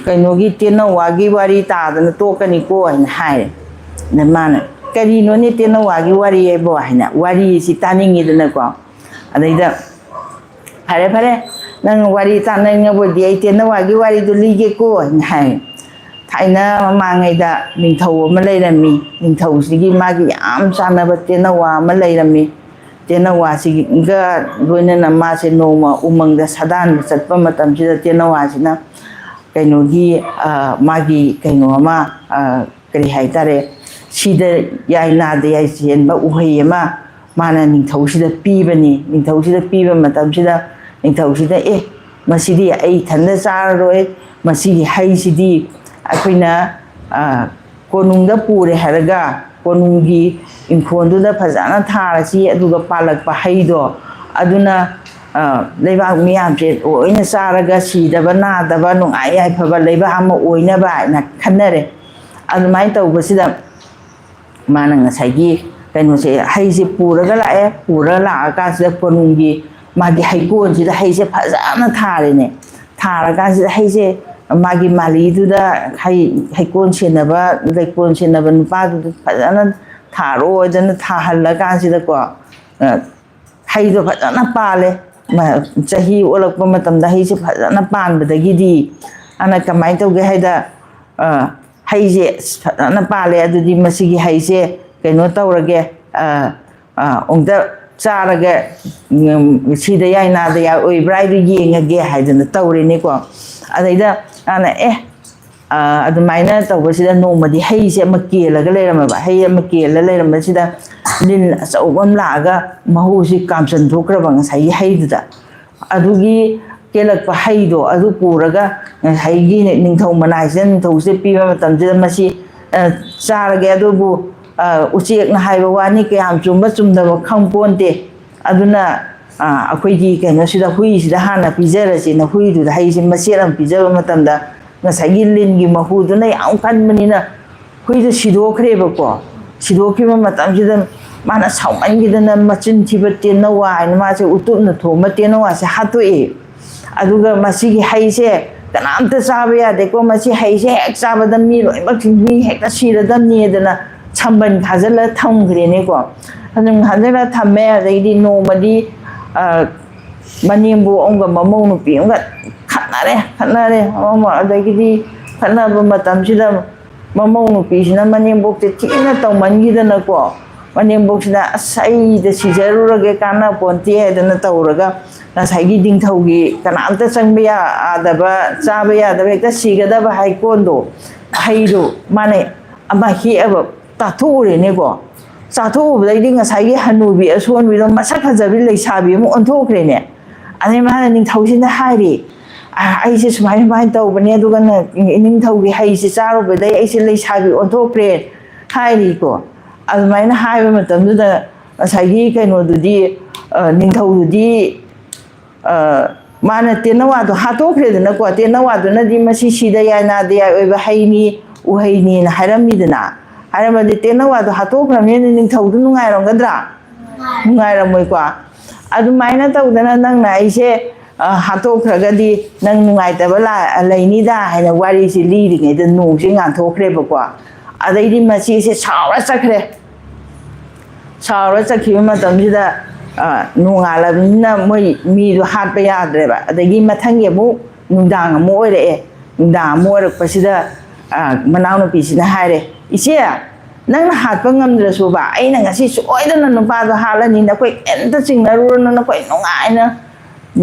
ꯀꯩꯅꯣꯒꯤ ꯇꯦꯅꯋꯥꯒꯤ ꯋꯥꯔꯤ ꯇꯥꯗꯅ ꯇꯣꯛꯀꯅꯤꯀꯣ" ꯍꯥꯏꯅ ꯍꯥꯏꯔꯦ꯫ ꯑꯗ ꯃꯥꯅ, "ꯀꯔꯤꯅꯣꯅꯦ ꯇꯦꯅꯋꯥꯒꯤ ꯋꯥꯔꯤ ꯍꯥꯏꯕꯣ?" ꯍꯥꯏꯅ, ꯋꯥꯔꯤꯁꯤ ꯇꯥꯅꯤꯡꯉꯤꯗꯅꯀꯣ꯫ ꯑꯗꯩꯗ, "ꯐꯔꯦ, ꯐꯔꯦ, ꯅꯪ ꯋꯥꯔꯤ ꯇꯥꯅꯤꯡꯉꯕꯗꯤ ꯑꯩ ꯇꯦꯅꯋꯥꯒꯤ ꯋꯥꯔꯤꯗꯨ ꯂꯤꯒꯦꯀꯣ" ꯍꯥꯏꯅ ꯍꯥꯏ꯫ ꯊꯥꯏꯅ ꯃꯃꯥꯡꯉꯩꯗ ꯅꯤꯡꯊꯧ ꯑꯃ ꯂꯩꯔꯝꯃꯤ꯫ ꯅꯤꯡꯊꯧꯁꯤꯒꯤ ꯃꯥꯒꯤ ꯌꯥꯝ ꯆꯥꯟꯅꯕ ꯇꯦꯅꯋꯥ ꯑꯃ ꯂꯩꯔꯝꯃꯤ꯫ ꯇꯦꯅꯋꯥꯁꯤꯒ ꯂꯣꯏꯅꯅ ꯃꯥꯁꯦ ꯅꯣꯡꯃ ꯎꯃꯪꯗ ꯁꯥꯗꯥꯟꯕ ꯆꯠꯄ ꯃꯇꯝꯁꯤꯗ, ꯇꯦꯅꯋꯥꯁꯤꯅ ꯀꯩꯅꯣꯒꯤ, ꯑ, ꯃꯥꯒꯤ ꯀꯩꯅꯣ ꯑꯃ, ꯑ, ꯀꯔꯤ ꯍꯥꯏꯇꯥꯔꯦ, ꯁꯤꯗ ꯌꯥꯏ ꯅꯥꯗ ꯌꯥꯏ ꯆꯦꯟꯕ ꯎꯍꯩ ꯑꯃ ꯃꯥꯅ ꯅꯤꯡꯊꯧꯁꯤꯗ ꯄꯤꯕꯅꯤ꯫ ꯅꯤꯡꯊꯧꯁꯤꯗ ꯄꯤꯕ ꯃꯇꯝꯁꯤꯗ ꯅꯤꯡꯊꯧꯁꯤꯗ, "ꯑꯦ, ꯃꯁꯤꯗꯤ ꯑꯩ ꯏꯊꯟꯗ ꯆꯥꯔꯔꯣꯏ, ꯃꯁꯤꯒꯤ ꯍꯩꯁꯤꯗꯤ ꯑꯩꯈꯣꯏꯅ, ꯑ, ꯀꯣꯅꯨꯡꯗ ꯄꯨꯔꯦ ꯍꯥꯏꯔꯒ ꯀꯣꯅꯨꯡꯒꯤ ꯏꯪꯈꯣꯜꯗꯨꯗ ꯐꯖꯅ ꯊꯥꯔꯁꯤ, ꯑꯗꯨꯒ ꯄꯥꯜꯂꯛꯄ ꯍꯩꯗꯣ ꯑꯗꯨꯅ, ꯑ, ꯂꯩꯕꯥꯛ ꯃꯤꯌꯥꯝꯁꯦ ꯂꯣꯏꯅ ꯆꯥꯔꯒ ꯁꯤꯗꯕ ꯅꯥꯗꯕ ꯅꯨꯡꯉꯥꯏ ꯌꯥꯏꯐꯕ ꯂꯩꯕꯥꯛ ꯑꯃ ꯑꯣꯏꯅꯕ" ꯍꯥꯏꯅ ꯈꯟꯅꯔꯦ꯫ ꯑꯗꯨꯃꯥꯏꯅ ꯇꯧꯕꯁꯤꯗ ꯃꯥꯅ ꯉꯁꯥꯏꯒꯤ ꯀꯩꯅꯣꯁꯦ, ꯍꯩꯁꯦ ꯄꯨꯔꯒ ꯂꯥꯛꯑꯦ꯫ ꯄꯨꯔꯒ ꯂꯥꯛꯑꯀꯥꯟꯁꯤꯗ ꯀꯣꯅꯨꯡꯒꯤ ꯃꯥꯒꯤ ꯍꯩꯀꯣꯜꯁꯤꯗ ꯍꯩꯁꯦ ꯐꯖꯅ ꯊꯥꯔꯦꯅꯦ꯫ ꯊꯥꯔꯀꯥꯟꯁꯤꯗ ꯍꯩꯁꯦ ꯃꯥꯒꯤ ꯃꯥꯂꯤꯗꯨꯗ, ꯍꯩ, ꯍꯩꯀꯣꯜ ꯁꯦꯟꯅꯕ, ꯂꯩꯀꯣꯜ ꯁꯦꯟꯅꯕ ꯅꯨꯄꯥꯗꯨꯗ ꯐꯖꯅ ꯊꯥꯔꯣꯗꯅ ꯊꯥꯍꯜꯂꯀꯥꯟꯁꯤꯗꯀꯣ, ꯑ, ꯍꯩꯗꯣ ꯐꯖꯅ ꯄꯥꯜꯂꯦ꯫ ꯃ-, ꯆꯍꯤ ꯑꯣꯜꯂꯛꯄ ꯃꯇꯝꯗ ꯍꯩꯁꯦ ꯐꯖꯅ ꯄꯥꯟꯕꯗꯒꯤꯗꯤ ꯑꯅ ꯀꯃꯥꯏꯅ ꯇꯧꯒꯦ ꯍꯥꯏꯗ, ꯑ, ꯍꯩꯁꯦ ꯑꯁ ꯐꯖꯅ ꯄꯥꯜꯂꯦ, ꯑꯗꯨꯗꯤ ꯃꯁꯤꯒꯤ ꯍꯩꯁꯦ ꯀꯩꯅꯣ ꯇꯧꯔꯒꯦ, ꯑ, ꯑ, ꯑꯃꯨꯛꯇ ꯆꯥꯔꯒ, ꯎꯝ, ꯁꯤꯗ ꯌꯥꯏ ꯅꯥꯗ ꯌꯥꯏ ꯑꯣꯏꯕ꯭ꯔꯥ ꯍꯥꯏꯗꯨ ꯌꯦꯡꯉꯒꯦ ꯍꯥꯏꯗꯅ ꯇꯧꯔꯦꯅꯦꯀꯣ꯫ ꯑꯗꯩꯗ ꯃꯥꯅ, "ꯑꯦ, ꯑ, ꯑꯗꯨꯃꯥꯏꯅ ꯇꯧꯕꯁꯤꯗ ꯅꯣꯡꯃꯗꯤ ꯍꯩꯁꯦ ꯑꯃ ꯀꯦꯜꯂꯒ ꯂꯩꯔꯝꯃꯕ꯫ ꯍꯩ ꯑꯃ ꯀꯦꯜꯂ ꯂꯩꯔꯝꯕꯁꯤꯗ ꯂꯤꯟ ꯑꯆꯧꯕ ꯑꯃ ꯂꯥꯛꯑꯒ ꯃꯍꯨꯁꯤ ꯀꯥꯝꯁꯟ ꯊꯣꯛꯈ꯭ꯔꯕ ꯉꯁꯥꯏꯒꯤ ꯍꯩꯗꯨꯗ꯫ ꯑꯗꯨꯒꯤ ꯀꯦꯜꯂꯛꯄ ꯍꯩꯗꯣ ꯑꯗꯨ ꯄꯨꯔꯒ ꯉꯁꯥꯏꯒꯤ ꯅꯤꯡꯊꯧ ꯃꯅꯥꯏꯁꯤꯗ, ꯅꯤꯡꯊꯧꯁꯤꯗ ꯄꯤꯕ ꯃꯇꯝꯁꯤꯗ ꯃꯁꯤ, ꯑ, ꯆꯥꯔꯒꯦ, ꯑꯗꯨꯕꯨ, ꯑ, ꯎꯆꯦꯛꯅ ꯍꯥꯏꯕ ꯋꯥꯅꯤ, ꯀꯌꯥꯝ ꯆꯨꯝꯕ ꯆꯨꯝꯗꯕ ꯈꯪ ꯄꯣꯟꯇꯦ꯫ ꯑꯗꯨꯅ, ꯑ, ꯑꯩꯈꯣꯏꯒꯤ ꯀꯩꯅꯣꯁꯤꯗ ꯍꯨꯏꯁꯤꯗ ꯍꯥꯟꯅ ꯄꯤꯖꯔꯁꯦꯅ ꯍꯨꯏꯗꯨꯗ ꯍꯩꯁꯦ ꯃꯆꯦꯠ ꯑꯃ ꯄꯤꯖꯕ ꯃꯇꯝꯗ ꯉꯁꯥꯏꯒꯤ ꯂꯤꯟꯒꯤ ꯃꯍꯨꯗꯨꯅ ꯌꯥꯝ ꯀꯟꯕꯅꯤꯅ ꯍꯨꯏꯗꯣ ꯁꯤꯗꯣꯛꯈ꯭ꯔꯦꯕꯀꯣ꯫ ꯁꯤꯗꯣꯛꯈꯤꯕ ꯃꯇꯝꯁꯤꯗ ꯃꯥꯅ ꯁꯥꯎꯃꯟꯈꯤꯗꯅ ꯃꯆꯤꯟ ꯊꯤꯕ ꯇꯦꯟꯅꯋꯥ ꯍꯥꯏꯅ ꯃꯥꯁꯦ ꯎꯇꯨꯞꯅ ꯊꯣꯝꯕ ꯇꯦꯟꯅꯋꯥꯁꯦ ꯍꯥꯠꯇꯣꯛꯑꯦ꯫ ꯑꯗꯨꯒ ꯃꯁꯤꯒꯤ ꯍꯩꯁꯦ ꯀꯅꯥꯝꯇ ꯆꯥꯕ ꯌꯥꯗꯦꯀꯣ, ꯃꯁꯤ ꯍꯩꯁꯦ ꯍꯦꯛ ꯆꯥꯕꯗ ꯃꯤ ꯂꯣꯏꯅꯃꯛ, ꯃꯤ ꯍꯦꯛꯇ ꯁꯤꯔꯗꯝꯅꯦꯗꯅ ꯁꯝꯕꯟ ꯈꯥꯖꯤꯜꯂ ꯊꯝꯈ꯭ꯔꯦꯅꯦꯀꯣ꯫ ꯁꯝꯕꯟ ꯈꯥꯖꯤꯜꯂ ꯊꯝꯃꯦ꯫ ꯑꯗꯩꯗꯤ ꯅꯣꯡꯃꯗꯤ, ꯑ, ꯃꯅꯦꯝꯕꯣꯛ ꯑꯃꯒ ꯃꯃꯧ ꯅꯨꯄꯤ ꯑꯃꯒ ꯈꯠꯅꯔꯦ, ꯈꯠꯅꯔꯦ꯫ ꯑꯃ-, ꯑꯗꯒꯤꯗꯤ ꯈꯠꯅꯕ ꯃꯇꯝꯁꯤꯗ ꯃꯃꯧ ꯅꯨꯄꯤꯁꯤꯅ ꯃꯅꯦꯝꯕꯣꯛꯁꯦ ꯊꯤꯅ ꯇꯧꯃꯟꯈꯤꯗꯅꯀꯣ, ꯃꯅꯦꯝꯕꯣꯛꯁꯤꯅ "ꯑꯁ, ꯑꯩꯗ ꯁꯤꯖꯔꯨꯔꯒꯦ, ꯀꯥꯟꯅ ꯄꯣꯟꯇꯦ" ꯍꯥꯏꯗꯅ ꯇꯧꯔꯒ, ꯉꯁꯥꯏꯒꯤ ꯅꯤꯡꯊꯧꯒꯤ ꯀꯅꯥꯝꯇ ꯆꯪꯕ ꯌꯥꯗꯕ, ꯆꯥꯕ ꯌꯥꯗꯕ, ꯍꯦꯛꯇ ꯁꯤꯒꯗꯕ ꯍꯩꯀꯣꯜꯗꯣ, ꯍꯩꯗꯣ ꯃꯥꯅ ꯑꯃ ꯍꯦꯛꯑꯕ ꯆꯥꯊꯣꯛꯎꯔꯦꯅꯦꯀꯣ꯫ ꯆꯥꯊꯣꯛꯎꯕꯗꯩꯗꯤ ꯉꯁꯥꯏꯒꯤ ꯍꯅꯨꯕꯤ ꯑꯁꯣꯟꯕꯤꯗꯣ, ꯃꯁꯛ ꯐꯖꯕꯤ ꯂꯩꯁꯥꯕꯤ ꯑꯃ ꯑꯣꯟꯊꯣꯛꯈ꯭ꯔꯦꯅꯦ꯫ ꯑꯗꯩ ꯃꯥꯅ ꯅꯤꯡꯊꯧꯁꯤꯗ ꯍꯥꯏꯔꯦ, "ꯑ, ꯑꯩꯁꯦ ꯁꯨꯃꯥꯏ ꯁꯨꯃꯥꯏꯅ ꯇꯧꯕꯅꯦ, ꯑꯗꯨꯒ ꯅ-, ꯅꯤꯡꯊꯧꯒꯤ ꯍꯩꯁꯦ ꯆꯥꯔꯨꯕꯗꯩ ꯑꯩꯁꯦ ꯂꯩꯁꯥꯕꯤ ꯑꯣꯟꯊꯣꯛꯈ꯭ꯔꯦ" ꯍꯥꯏꯔꯤꯀꯣ꯫ ꯑꯗꯨꯃꯥꯏꯅ ꯍꯥꯏꯕ ꯃꯇꯝꯗꯨꯗ ꯉꯁꯥꯏꯒꯤ ꯀꯩꯅꯣꯗꯨꯗꯤ, ꯑ, ꯅꯤꯡꯊꯧꯗꯨꯗꯤ, ꯑ, ꯃꯥꯅ ꯇꯦꯅꯋꯥꯗꯣ ꯍꯥꯠꯇꯣꯛꯈ꯭ꯔꯦꯗꯅꯀꯣ꯫ ꯇꯦꯅꯋꯥꯗꯨꯅꯗꯤ "ꯃꯁꯤ ꯁꯤꯗ ꯌꯥꯏ, ꯅꯥꯗ ꯌꯥꯏ ꯑꯣꯏꯕ ꯍꯩꯅꯤ, ꯎꯍꯩꯅꯤꯅ" ꯍꯥꯏꯔꯝꯃꯤꯗꯅ꯫ ꯍꯥꯏꯔꯝꯃꯗꯤ ꯇꯦꯅꯋꯥꯗꯣ ꯍꯥꯠꯇꯣꯛꯈ꯭ꯔꯕꯅꯤꯅ ꯅꯤꯡꯊꯧꯗꯨ ꯅꯨꯡꯉꯥꯏꯔꯝꯒꯗ꯭ꯔꯥ? ꯅꯨꯡꯉꯥꯏꯔꯝꯃꯣꯏꯀꯣ꯫ ꯑꯗꯨꯃꯥꯏꯅ ꯇꯧꯗꯅ ꯅꯪꯅ ꯑꯩꯁꯦ, ꯑ, ꯍꯥꯠꯇꯣꯛꯈ꯭ꯔꯒꯗꯤ ꯅꯪ ꯅꯨꯡꯉꯥꯏꯇꯕ ꯂꯥ-, ꯂꯩꯅꯤꯗ ꯍꯥꯏꯅ ꯋꯥꯔꯤꯁꯤ ꯂꯤꯔꯤꯉꯩꯗ ꯅꯣꯡꯁꯤ ꯉꯥꯟꯊꯣꯛꯈ꯭ꯔꯦꯕꯀꯣ꯫ ꯑꯗꯩꯗꯤ ꯃꯆꯦꯁꯦ ꯁꯥꯎꯔ ꯆꯠꯈ꯭ꯔꯦ꯫ ꯁꯥꯎꯔ ꯆꯠꯈꯤꯕ ꯃꯇꯝꯁꯤꯗ, ꯑ, ꯅꯣꯡꯉꯥꯜꯂꯕꯅꯤꯅ ꯃꯣꯏ ꯃꯤꯗꯣ ꯍꯥꯠꯄ ꯌꯥꯗ꯭ꯔꯦꯕ꯫ ꯑꯗꯒꯤ ꯃꯊꯪꯒꯤ ꯑꯃꯨꯛ ꯅꯨꯡꯗꯥꯡ ꯑꯃꯨꯛ ꯑꯣꯏꯔꯛꯑꯦ꯫ ꯅꯨꯡꯗꯥꯡ ꯑꯃꯨꯛ ꯑꯣꯏꯔꯛꯄꯁꯤꯗ, ꯑ, ꯃꯅꯥꯎꯅꯨꯄꯤꯁꯤꯅ ꯍꯥꯏꯔꯦ, "ꯏꯆꯦ, ꯅꯪꯅ ꯍꯥꯠꯄ ꯉꯝꯗ꯭ꯔꯁꯨꯕ, ꯑꯩꯅ ꯉꯁꯤ ꯁꯣꯏꯗꯅ ꯅꯨꯄꯥꯗꯣ ꯍꯥꯠꯂꯅꯤ, ꯅꯈꯣꯏ ꯀꯩꯝꯇ ꯆꯤꯡꯅꯔꯨꯔꯅꯨ, ꯅꯈꯣꯏ ꯅꯨꯡꯉꯥꯏꯅ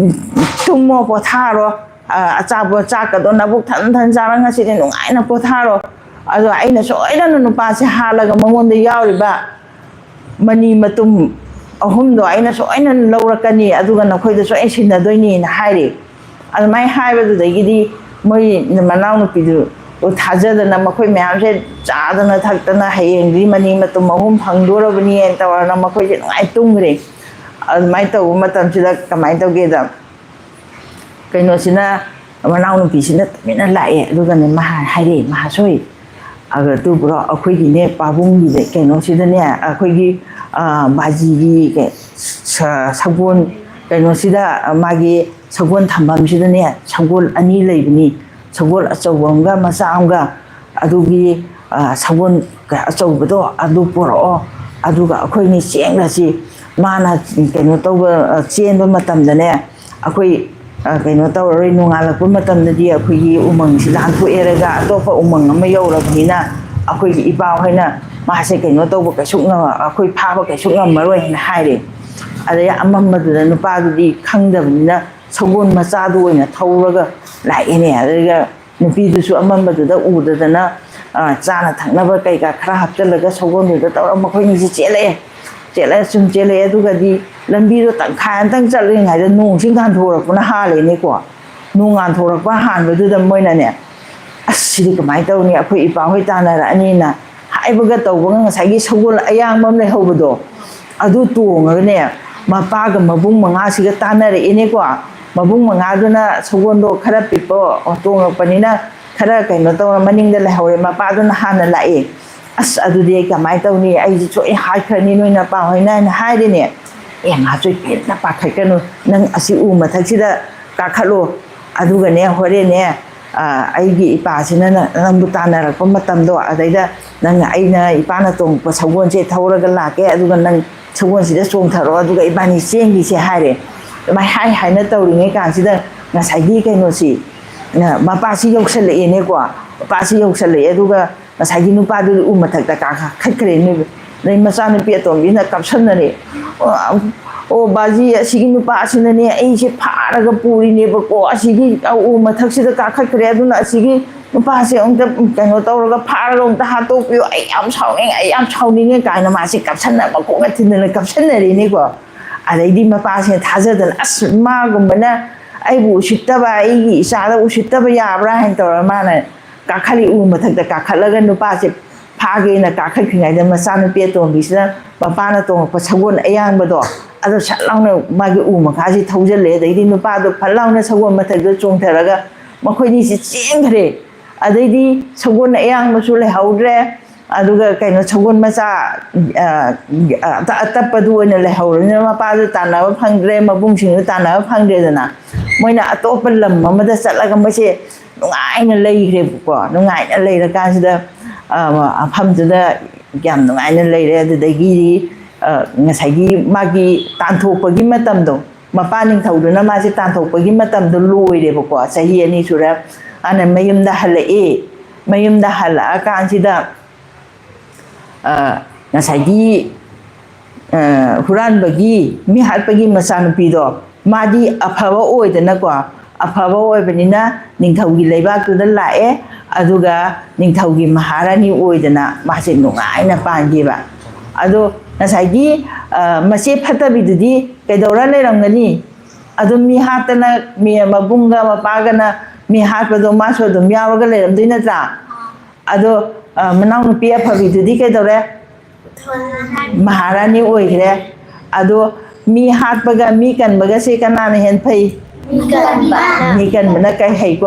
ꯇꯨꯝꯃꯣ, ꯄꯣꯊꯥꯔꯣ, ꯑ, ꯑꯆꯥꯄꯣꯠ ꯆꯥꯛꯀꯗꯣ ꯅꯕꯨꯛ ꯊꯟ ꯊꯟ ꯆꯥꯔ ꯉꯁꯤꯗꯤ ꯅꯨꯡꯉꯥꯏꯅ ꯄꯣꯊꯥꯔꯣ꯫ ꯑꯗꯣ ꯑꯩꯅ ꯁꯣꯏꯗꯅ ꯅꯨꯄꯥꯁꯦ ꯍꯥꯠꯂꯒ ꯃꯉꯣꯟꯗ ꯌꯥꯎꯔꯤꯕ ꯃꯅꯤ ꯃꯇꯨꯝ ꯑꯍꯨꯝꯗꯣ ꯑꯩꯅ ꯁꯣꯏꯅ ꯂꯧꯔꯛꯀꯅꯤ, ꯑꯗꯨꯒ ꯅꯈꯣꯏꯗꯁꯨ ꯑꯩ ꯁꯤꯟꯅꯗꯣꯏꯅꯤꯅ" ꯍꯥꯏꯔꯦ꯫ ꯑꯗꯨꯃꯥꯏꯅ ꯍꯥꯏꯕꯗꯨꯗꯒꯤꯗꯤ ꯃꯣꯏ ꯃꯅꯥꯎꯅꯨꯄꯤꯗꯨ ꯊꯥꯖꯗꯅ ꯃꯈꯣꯏ ꯃꯌꯥꯝꯁꯦ ꯆꯥꯗꯅ ꯊꯛꯇꯅ ꯍꯌꯦꯡꯗꯤ ꯃꯅꯤ ꯃꯇꯨꯝ ꯑꯍꯨꯝ ꯐꯪꯗꯣꯔꯕꯅꯤ ꯍꯥꯏꯅ ꯇꯧꯔꯒ ꯃꯈꯣꯏꯁꯦ ꯅꯨꯡꯉꯥꯏ ꯇꯨꯝꯈ꯭ꯔꯦ꯫ ꯑꯗꯨꯃꯥꯏꯅ ꯇꯧꯕ ꯃꯇꯝꯁꯤꯗ ꯀꯃꯥꯏꯅ ꯇꯧꯒꯦꯗ, ꯀꯩꯅꯣꯁꯤꯅ, ꯃꯅꯥꯎꯅꯨꯄꯤꯁꯤꯅ ꯇꯨꯃꯤꯟꯅ ꯂꯥꯛꯑꯦ꯫ ꯑꯗꯨꯒꯅꯦ ꯃꯍꯥ-, ꯍꯥꯏꯔꯛꯑꯦ, "ꯃꯍꯥꯁꯣꯏ, ꯑꯗꯨꯕꯨꯔꯣ ꯑꯩꯈꯣꯏꯒꯤꯅꯦ ꯄꯥꯕꯨꯡꯒꯤꯅꯦ ꯀꯩꯅꯣꯁꯤꯗꯅꯦ ꯑꯩꯈꯣꯏꯒꯤ, ꯑ, ꯕꯥꯖꯤꯒꯤ ꯀꯩ-, ꯁ-, ꯁꯒꯣꯜ ꯀꯩꯅꯣꯁꯤꯗ ꯃꯥꯒꯤ ꯁꯒꯣꯜ ꯊꯝꯐꯝꯁꯤꯗꯅꯦ ꯁꯒꯣꯜ ꯑꯅꯤ ꯂꯩꯕꯅꯤ, ꯁꯒꯣꯜ ꯑꯆꯧꯕ ꯑꯃꯒ ꯃꯆꯥ ꯑꯃꯒ꯫ ꯑꯗꯨꯒꯤ ꯁꯒꯣꯜ ꯑꯆꯧꯕꯗꯣ ꯑꯗꯨ ꯄꯨꯔꯛꯑꯣ, ꯑꯗꯨꯒ ꯑꯩꯈꯣꯏꯅꯤ ꯆꯦꯟꯈ꯭ꯔꯁꯤ꯫ ꯃꯥꯅ ꯀꯩꯅꯣ ꯇꯧꯕ, ꯆꯦꯟꯕ ꯃꯇꯝꯗꯅꯦ ꯑꯩꯈꯣꯏ ꯀꯩꯅꯣ ꯇꯧꯔꯔꯣꯏ꯫ ꯅꯣꯡꯉꯥꯜꯂꯛꯄ ꯃꯇꯝꯗꯗꯤ ꯑꯩꯈꯣꯏꯒꯤ ꯎꯃꯪꯁꯤ ꯂꯥꯟꯊꯣꯛꯑꯦꯔꯒ ꯑꯇꯣꯞꯄ ꯎꯃꯪ ꯑꯃ ꯌꯧꯔꯕꯅꯤꯅ ꯑꯩꯈꯣꯏꯒꯤ ꯏꯄꯥ ꯍꯣꯏꯅ ꯃꯥꯁꯦ ꯀꯩꯅꯣ ꯇꯧꯕ ꯀꯩꯁꯨ, ꯑꯩꯈꯣꯏ ꯐꯥꯕ ꯀꯩꯁꯨ ꯉꯝꯃꯔꯣꯏ ꯍꯥꯏꯅ ꯍꯥꯏꯔꯦ꯫ ꯑꯗꯩ ꯑꯃꯝꯕꯗꯨꯗ ꯅꯨꯄꯥꯗꯨꯗꯤ ꯈꯪꯗꯕꯅꯤꯅ ꯁꯒꯣꯜ ꯃꯆꯥꯗꯨ ꯑꯣꯏꯅ ꯊꯧꯔꯒ ꯂꯥꯛꯑꯦꯅꯦ꯫ ꯑꯗꯨꯒ ꯅꯨꯄꯤꯗꯨꯁꯨ ꯑꯃꯝꯕꯗꯨꯗ ꯎꯗꯗꯅ ꯆꯥꯅ ꯊꯛꯅꯕ ꯀꯩꯀꯥ ꯈꯔ ꯍꯥꯞꯆꯤꯜꯂꯒ ꯁꯒꯣꯜꯗꯨꯗ ꯇꯧꯔꯒ ꯃꯈꯣꯏꯅꯤꯁꯦ ꯆꯦꯜꯂꯛꯑꯦ꯫ ꯆꯦꯜꯂꯛꯑꯦ, ꯁꯨꯝ ꯆꯦꯜꯂꯛꯑꯦ꯫ ꯑꯗꯨꯒꯗꯤ ꯂꯝꯕꯤꯗꯣ ꯇꯪꯈꯥꯏ ꯑꯃꯇꯪ ꯆꯠꯂꯤꯉꯩꯗ ꯅꯣꯡꯁꯤꯡ ꯉꯥꯟꯊꯣꯔꯛꯄꯅ ꯍꯥꯜꯂꯦꯅꯦꯀꯣ꯫ ꯅꯣꯡ ꯉꯥꯟꯊꯣꯔꯛꯄ ꯍꯥꯟꯕꯗꯨꯗ ꯃꯣꯏꯅꯅꯦ, "ꯑꯁ, ꯁꯤꯗꯤ ꯀꯃꯥꯏꯅ ꯇꯧꯅꯤ? ꯑꯩꯈꯣꯏ ꯏꯄꯥ ꯍꯣꯏ ꯇꯥꯟꯅꯔꯛꯑꯅꯤꯅ" ꯍꯥꯏꯕꯒ ꯇꯧꯕꯒ ꯉꯁꯥꯏꯒꯤ ꯁꯒꯣꯜ ꯑꯌꯥꯡꯕ ꯑꯃ ꯂꯩꯍꯧꯕꯗꯣ, ꯑꯗꯨ ꯇꯣꯡꯉꯒꯅꯦ ꯃꯄꯥꯒ ꯃꯕꯨꯡ ꯃꯉꯥꯁꯤꯒ ꯇꯥꯟꯅꯔꯛꯑꯦꯅꯦꯀꯣ꯫ ꯃꯕꯨꯡ ꯃꯉꯥꯗꯨꯅ ꯁꯒꯣꯜꯗꯣ ꯈꯔ ꯄꯤꯛꯄ ꯇꯣꯡꯉꯛꯄꯅꯤꯅ ꯈꯔ ꯀꯩꯅꯣ ꯇꯧꯔ ꯃꯅꯤꯡꯗ ꯂꯩꯍꯧꯔꯦ, ꯃꯄꯥꯗꯨꯅ ꯍꯥꯟꯅ ꯂꯥꯛꯑꯦ꯫ "ꯑꯁ, ꯑꯗꯨꯗꯤ ꯑꯩ ꯀꯃꯥꯏꯅ ꯇꯧꯅꯤ? ꯑꯩꯁꯦ ꯁꯣꯏ ꯍꯥꯏꯈ꯭ꯔꯅꯤ ꯅꯣꯏ ꯅꯄꯥ ꯍꯣꯏꯅ" ꯍꯥꯏꯅ ꯍꯥꯏꯔꯦꯅꯦ꯫ "ꯑꯦ, ꯉꯥꯁꯨ ꯄꯦꯟꯅ ꯄꯥꯈꯠꯀꯅꯨ, ꯅꯪ ꯑꯁꯤ ꯎ ꯃꯊꯛꯁꯤꯗ ꯀꯥꯈꯠꯂꯣ, ꯑꯗꯨꯒꯅꯦ ꯍꯣꯔꯦꯟꯅꯦ ꯑꯩꯒꯤ ꯏꯄꯥꯁꯤꯅ ꯅꯪꯕꯨ ꯇꯥꯟꯅꯔꯛꯄ ꯃꯇꯝꯗꯣ ꯑꯗꯩꯗ ꯅꯪ, ꯑꯩꯅ ꯏꯄꯥꯅ ꯇꯣꯡꯉꯛꯄ ꯁꯒꯣꯜꯁꯦ ꯊꯧꯔꯒ ꯂꯥꯛꯀꯦ, ꯑꯗꯨꯒ ꯅꯪ ꯁꯒꯣꯜꯁꯤꯗ ꯆꯣꯡꯊꯔꯛꯑꯣ, ꯑꯗꯨꯒ ꯏꯕꯥꯅꯤ ꯆꯦꯟꯈꯤꯁꯦ" ꯍꯥꯏꯔꯦ꯫ ꯑꯗꯨꯃꯥꯏꯅ ꯍꯥꯏ ꯍꯥꯏꯅ ꯇꯧꯔꯤꯉꯩ ꯀꯥꯟꯁꯤꯗ ꯉꯁꯥꯏꯒꯤ ꯀꯩꯅꯣꯁꯤ, ꯃꯄꯥꯁꯤ ꯌꯧꯁꯜꯂꯛꯑꯦꯅꯦꯀꯣ꯫ ꯃꯄꯥꯁꯤ ꯌꯧꯁꯜꯂꯛꯑꯦ, ꯑꯗꯨꯒ ꯉꯁꯥꯏꯒꯤ ꯅꯨꯄꯥꯗꯨꯗꯤ ꯎ ꯃꯊꯛꯇ ꯀꯥꯈꯠꯈ꯭ꯔꯦ꯫ ꯑꯗꯩ ꯃꯆꯥꯅꯨꯄꯤ ꯑꯇꯣꯝꯕꯤꯅ ꯀꯥꯞꯁꯟꯅꯔꯦ꯫ "ꯑꯣ, ꯑꯣ, ꯕꯥꯖꯤ, ꯑꯁꯤꯒꯤ ꯅꯨꯄꯥꯁꯤꯅꯅꯦ ꯑꯩꯁꯦ ꯐꯥꯔꯒ ꯄꯨꯔꯤꯅꯦꯕꯀꯣ, ꯑꯁꯤꯒꯤ ꯎ ꯃꯊꯛꯁꯤꯗ ꯀꯥꯈꯠꯈ꯭ꯔꯦ, ꯑꯗꯨꯅ ꯑꯁꯤꯒꯤ ꯅꯨꯄꯥꯁꯦ ꯑꯃꯨꯛꯇ ꯀꯩꯅꯣ ꯇꯧꯔꯒ ꯐꯥꯔꯒ ꯑꯃꯨꯛꯇ ꯍꯥꯠꯇꯣꯛꯄꯤꯌꯨ, ꯑꯩ ꯌꯥꯝ ꯁꯥꯎꯅꯤꯡꯉꯦ, ꯑꯩ ꯌꯥꯝ ꯁꯥꯎꯅꯤꯡꯉꯦ" ꯀꯥꯏꯅ ꯃꯥꯁꯦ ꯀꯥꯞꯁꯟꯅꯕ ꯀꯣꯛꯅ ꯊꯤꯟꯗꯅ ꯀꯥꯞꯁꯟꯅꯔꯦꯅꯦꯀꯣ꯫ ꯑꯗꯩꯗꯤ ꯃꯄꯥꯁꯤꯅ ꯊꯥꯖꯗꯅ, "ꯑꯁ, ꯃꯥꯒꯨꯝꯕꯅ ꯑꯩꯕꯨ ꯎꯁꯤꯠꯇꯕ, ꯑꯩꯒꯤ ꯏꯆꯥꯗ ꯎꯁꯤꯠꯇꯕ ꯌꯥꯕ꯭ꯔꯥ?" ꯍꯥꯏꯅ ꯇꯧꯔꯒ ꯃꯥꯅ ꯀꯥꯈꯠꯂꯤ, ꯎ ꯃꯊꯛꯇ ꯀꯥꯈꯠꯂꯒ ꯅꯨꯄꯥꯁꯦ ꯐꯥꯒꯦꯅ ꯀꯥꯈꯠꯈ꯭ꯔꯤꯉꯩꯗ ꯃꯆꯥꯅꯨꯄꯤ ꯑꯇꯣꯝꯕꯤꯁꯤꯅ ꯃꯄꯥꯅ ꯇꯣꯡꯉꯛꯄ ꯁꯒꯣꯜ ꯑꯌꯥꯡꯕꯗꯣ ꯑꯗꯣ ꯁꯠ ꯂꯥꯎꯅ ꯃꯥꯒꯤ ꯎ ꯃꯈꯥꯁꯤ ꯊꯧꯖꯤꯜꯂꯦ꯫ ꯑꯗꯩꯗꯤ ꯅꯨꯄꯥꯗꯣ ꯐꯠ ꯂꯥꯎꯅ ꯁꯒꯣꯜ ꯃꯊꯛꯇ ꯆꯣꯡꯊꯔꯒ ꯃꯈꯣꯏꯅꯤꯁꯤ ꯆꯦꯟꯈ꯭ꯔꯦ꯫ ꯑꯗꯩꯗꯤ ꯁꯒꯣꯜ ꯑꯌꯥꯡꯕꯁꯨ ꯂꯩꯍꯧꯗ꯭ꯔꯦ꯫ ꯑꯗꯨꯒ ꯀꯩꯅꯣ, ꯁꯒꯣꯜ ꯃꯆꯥ, ꯑ, ꯑ, ꯑꯇꯞꯄꯗꯨ ꯑꯣꯏꯅ ꯂꯩꯍꯧꯔꯕꯅꯤꯅ, ꯃꯄꯥꯗꯨ ꯇꯥꯟꯅꯕ ꯐꯪꯗ꯭ꯔꯦ, ꯃꯕꯨꯡꯁꯤꯡꯗꯨ ꯇꯥꯟꯅꯕ ꯐꯪꯗ꯭ꯔꯦꯗꯅ, ꯃꯣꯏꯅ ꯑꯇꯣꯞꯄ ꯂꯝ ꯑꯃꯗ ꯆꯠꯂꯒ ꯃꯣꯏꯁꯦ ꯅꯨꯡꯉꯥꯏꯅ ꯂꯩꯈ꯭ꯔꯦꯕꯀꯣ꯫ ꯅꯨꯡꯉꯥꯏꯅ ꯂꯩꯔꯀꯥꯟꯁꯤꯗ, ꯑ, ꯃꯐꯝꯗꯨꯗ ꯌꯥꯝ ꯅꯨꯡꯉꯥꯏꯅ ꯂꯩꯔꯦ꯫ ꯑꯗꯨꯗꯒꯤꯗꯤ, ꯑ, ꯉꯁꯥꯏꯒꯤ ꯃꯥꯒꯤ ꯇꯥꯟꯊꯣꯛꯄꯒꯤ ꯃꯇꯝꯗꯣ, ꯃꯄꯥ ꯅꯤꯡꯊꯧꯗꯨꯅ ꯃꯥꯁꯦ ꯇꯥꯟꯊꯣꯛꯄꯒꯤ ꯃꯇꯝꯗꯣ ꯂꯣꯏꯔꯦꯕꯀꯣ꯫ ꯆꯍꯤ ꯑꯅꯤ ꯁꯨꯔꯦ꯫ ꯑꯗꯨꯅ ꯃꯌꯨꯝꯗ ꯍꯜꯂꯛꯑꯦ꯫ ꯃꯌꯨꯝꯗ ꯍꯜꯂꯛꯑꯀꯥꯟꯁꯤꯗ, ꯑ, ꯉꯁꯥꯏꯒꯤ, ꯑ, ꯍꯨꯔꯥꯟꯕꯒꯤ, ꯃꯤ ꯍꯥꯠꯄꯒꯤ ꯃꯆꯥꯅꯨꯄꯤꯗꯣ, ꯃꯥꯗꯤ ꯑꯐꯕ ꯑꯣꯏꯗꯅꯀꯣ, ꯑꯐꯕ ꯑꯣꯏꯕꯅꯤꯅ ꯅꯤꯡꯊꯧꯒꯤ ꯂꯩꯕꯥꯛꯇꯨꯗ ꯂꯥꯛꯑꯦ꯫ ꯑꯗꯨꯒ ꯅꯤꯡꯊꯧꯒꯤ ꯃꯍꯥꯔꯥꯅꯤ ꯑꯣꯏꯗꯅ ꯃꯥꯁꯦ ꯅꯨꯡꯉꯥꯏꯅ ꯄꯥꯟꯈꯤꯕ꯫ ꯑꯗꯣ ꯉꯁꯥꯏꯒꯤ, ꯑ, ꯃꯆꯦ ꯐꯠꯇꯕꯤꯗꯨꯗꯤ ꯀꯩꯗꯧꯔ ꯂꯩꯔꯝꯒꯅꯤ? ꯑꯗꯨꯝ ꯃꯤ ꯍꯥꯠꯇꯅ, ꯃꯤ, ꯃꯕꯨꯡꯒ ꯃꯄꯥꯒꯅ ꯃꯤ ꯍꯥꯠꯄꯗꯣ ꯃꯥꯁꯨ ꯑꯗꯨꯝ ꯌꯥꯎꯔꯒ ꯂꯩꯔꯝꯗꯣꯏ ꯅꯠꯇ꯭ꯔꯥ? ꯑꯗꯣ, ꯑ, ꯃꯅꯥꯎꯅꯨꯄꯤ ꯑꯐꯕꯤꯗꯨꯗꯤ ꯀꯩꯗꯧꯔꯦ? ꯃꯍꯥꯔꯥꯅꯤ ꯑꯣꯏꯈ꯭ꯔꯦ꯫ ꯑꯗꯣ ꯃꯤ ꯍꯥꯠꯄꯒ ꯃꯤ ꯀꯟꯕꯒꯁꯦ ꯀꯅꯥꯅ ꯍꯦꯟꯅ ꯐꯩ? ꯃꯤ ꯀꯟꯕ꯫ ꯃꯤ ꯀꯟꯕꯅ ꯀꯩ ꯍꯩꯀꯣ?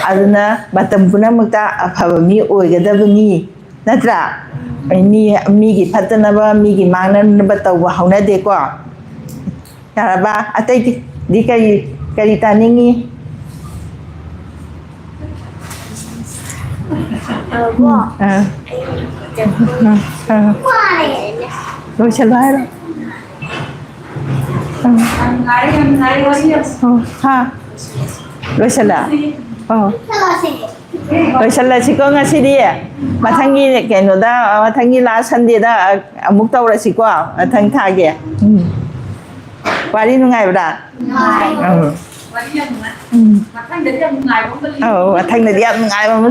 ꯑꯗꯨꯅ ꯃꯇꯝ ꯄꯨꯝꯅꯃꯛꯇ ꯑꯐꯕ ꯃꯤ ꯑꯣꯏꯒꯗꯕꯅꯤ, ꯅꯠꯇ꯭ꯔꯥ? ꯃꯤ, ꯃꯤꯒꯤ ꯐꯠꯇꯅꯕ, ꯃꯤꯒꯤ ꯃꯥꯡꯅꯅꯕ ꯇꯧꯕ ꯍꯧꯅꯗꯦꯀꯣ꯫ ꯌꯥꯔꯕ? ꯑꯇꯩꯗꯤ ꯀꯔꯤ, ꯀꯔꯤ ꯇꯥꯅꯤꯡꯉꯤ? ꯑ, ꯀꯣ, ꯑꯥ꯫ ꯑꯥ, ꯑꯥ꯫ ꯂꯣꯏꯁꯜꯂꯣ ꯍꯥꯏꯔꯣ? ꯑꯥ꯫ ꯑꯥ, ꯍꯥ? ꯂꯣꯏꯁꯜꯂꯦ? ꯑꯣ꯫ ꯂꯣꯏꯁꯜꯂꯁꯤꯀꯣ ꯉꯁꯤꯗꯤ꯫ ꯃꯊꯪꯒꯤ ꯀꯩꯅꯣꯗ, ꯃꯊꯪꯒꯤ ꯂꯥꯁ ꯁꯟꯗꯦꯗ ꯑꯃꯨꯛ ꯇꯧꯔꯁꯤꯀꯣ, ꯃꯊꯪ ꯊꯥꯒꯤ꯫ ꯎꯝ꯫ ꯋꯥꯔꯤ ꯅꯨꯡꯉꯥꯏꯕ꯭ꯔꯥ? ꯅꯨꯡꯉꯥꯏ꯫ ꯑꯧ꯫ ꯋꯥꯔꯤ ꯌꯥꯝ ꯅꯨꯡꯉꯥꯏ꯫ ꯎꯝ꯫ ꯃꯊꯪꯗꯗꯤ ꯌꯥꯝ ꯅꯨꯡꯉꯥꯏꯕ ꯑꯃ ꯂꯩ꯫ ꯑꯧ, ꯃꯊꯪꯗꯗꯤ ꯌꯥꯝ ꯅꯨꯡꯉꯥꯏꯕ ꯑꯃ